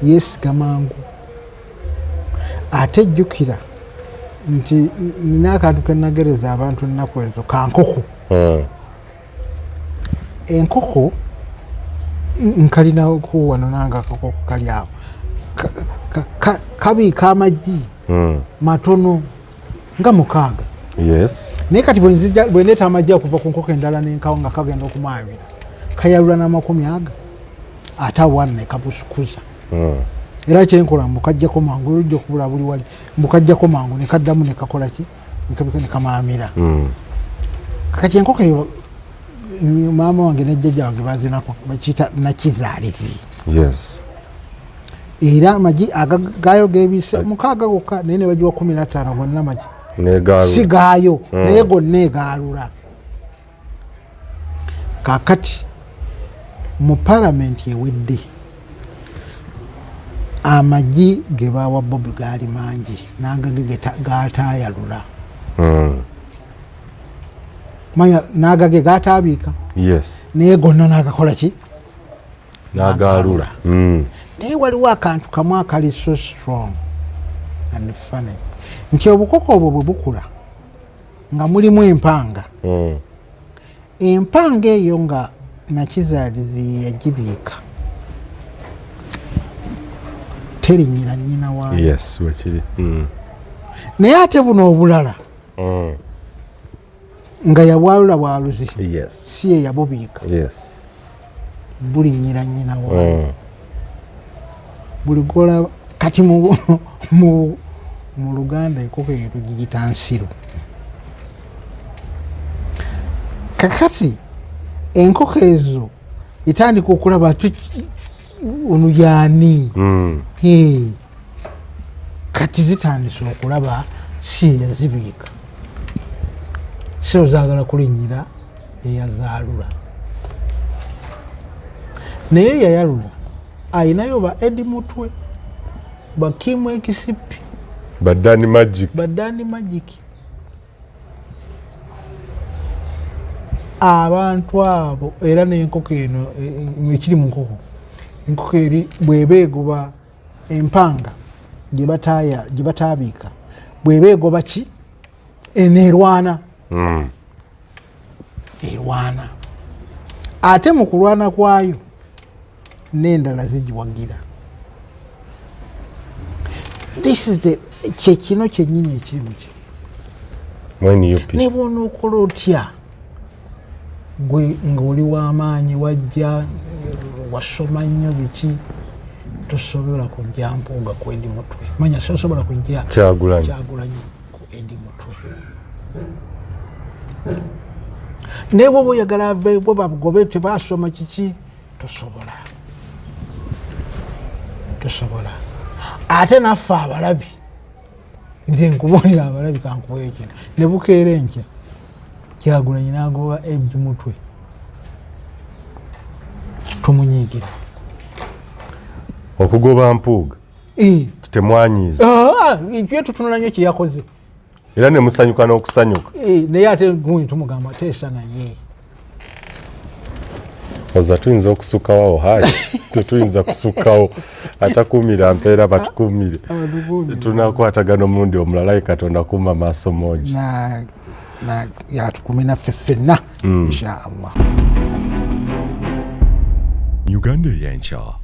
Yeesiga mangu. Ate jjukira nti nina akantu kenagereza abantu ennaku ezo, kankoko. Enkoko nkalinaku wano nange akakoko kali awo. Kabiika amagi matono nga 6. Naye kati bwendeeta amagi okuva ku nkoko endala nenkawo nga kagenda okumwamira, kayalula n'amakumi aga ate awana ne kabusukuza. Era kyenkola mbukajjako mangu, olujja okubula buli wali, mbukajjako mangu nekaddamu nekakola ki, nekabika nekamamira. Kakati enkoko eyo maama wange nejjajja wange bazinako, bakiyita nakizaalizi. Era amagi gayo gebise 6 gokka, naye ne bagiwa 15, gonna magi. Negaalula. Si gaayo, naye gonna egaalula. Kakati mu palamenti ewedde amagi ge bawa Bobi gaali mangi, n'agage gatayalula. Manya n'agage gataabiika. Naye gonna n'agakola ki? N'agaalula. Naye waliwo akantu kamu akali so strong and funny, nti obukoko obwo bwe bukula nga mulimu empanga. Empanga eyo nga nakizaalizi yagibiika, terinyira nnyina waayo. Yes, wekiri. Naye ate buno obulala nga yabwalula bwaluzi, si ye yabubiika. Bulinyira nnyina waayo. Buli gwolaba kati mu Luganda enkoko eyo tugiyita nsiru. Kakati enkoko ezo etandika okulaba ono yaani. Kati zitandise okulaba si yazibiika, si ozaagala kulinyira eyazaalula, naye yayalula ayinayo ba Eddie Mutwe, ba Kim Ekisipi, ba Danny Magic, ba Danny Magic. Abantu abo era n'enkoko eno ekiri mu nkoko, enkoko eri bw'eba egoba empanga gye bataabiika, bw'eba egoba ki eneerwana. Erwana, ate mu kulwana kwayo n'endala zigiwagira. This is the kyekino kyennyini ekiri mu kino. Ne bw'onookola otya gwe ng'oli w'amaanyi, wajja wasoma nnyo biki, tosobola kujja Mpuuga ku Eddie Mutwe. Manya sosobola kujja Kyagulanyi ku Eddie Mutwe. Naye bwoba oyagala aveewo bagobe tebasoma kiki, tosobola, tosobola. Ate naffe abalabi, nze nkubuulira abalabi, kankuweyo kino, ne bukeera enkya Kyagulanyi n'agoba Eddie Mutwe, tumunyiigira. Okugoba Mpuuga temwanyiiza? Fye tutunula nnyo kyeyakoze era ne musanyuka n'okusanyuka. Naye ate gundi tumugamba teesa naye. Oza tuyinza okusukkawo awo hayi tetuyinza kusukkawo, atakuumira mpeera batukuumire. Tunakwatagana omulundi omulala. Ayi Katonda kuuma maaso mogi. Yatukume naffe ffenna, insha Allah. Uganda Eyenkya.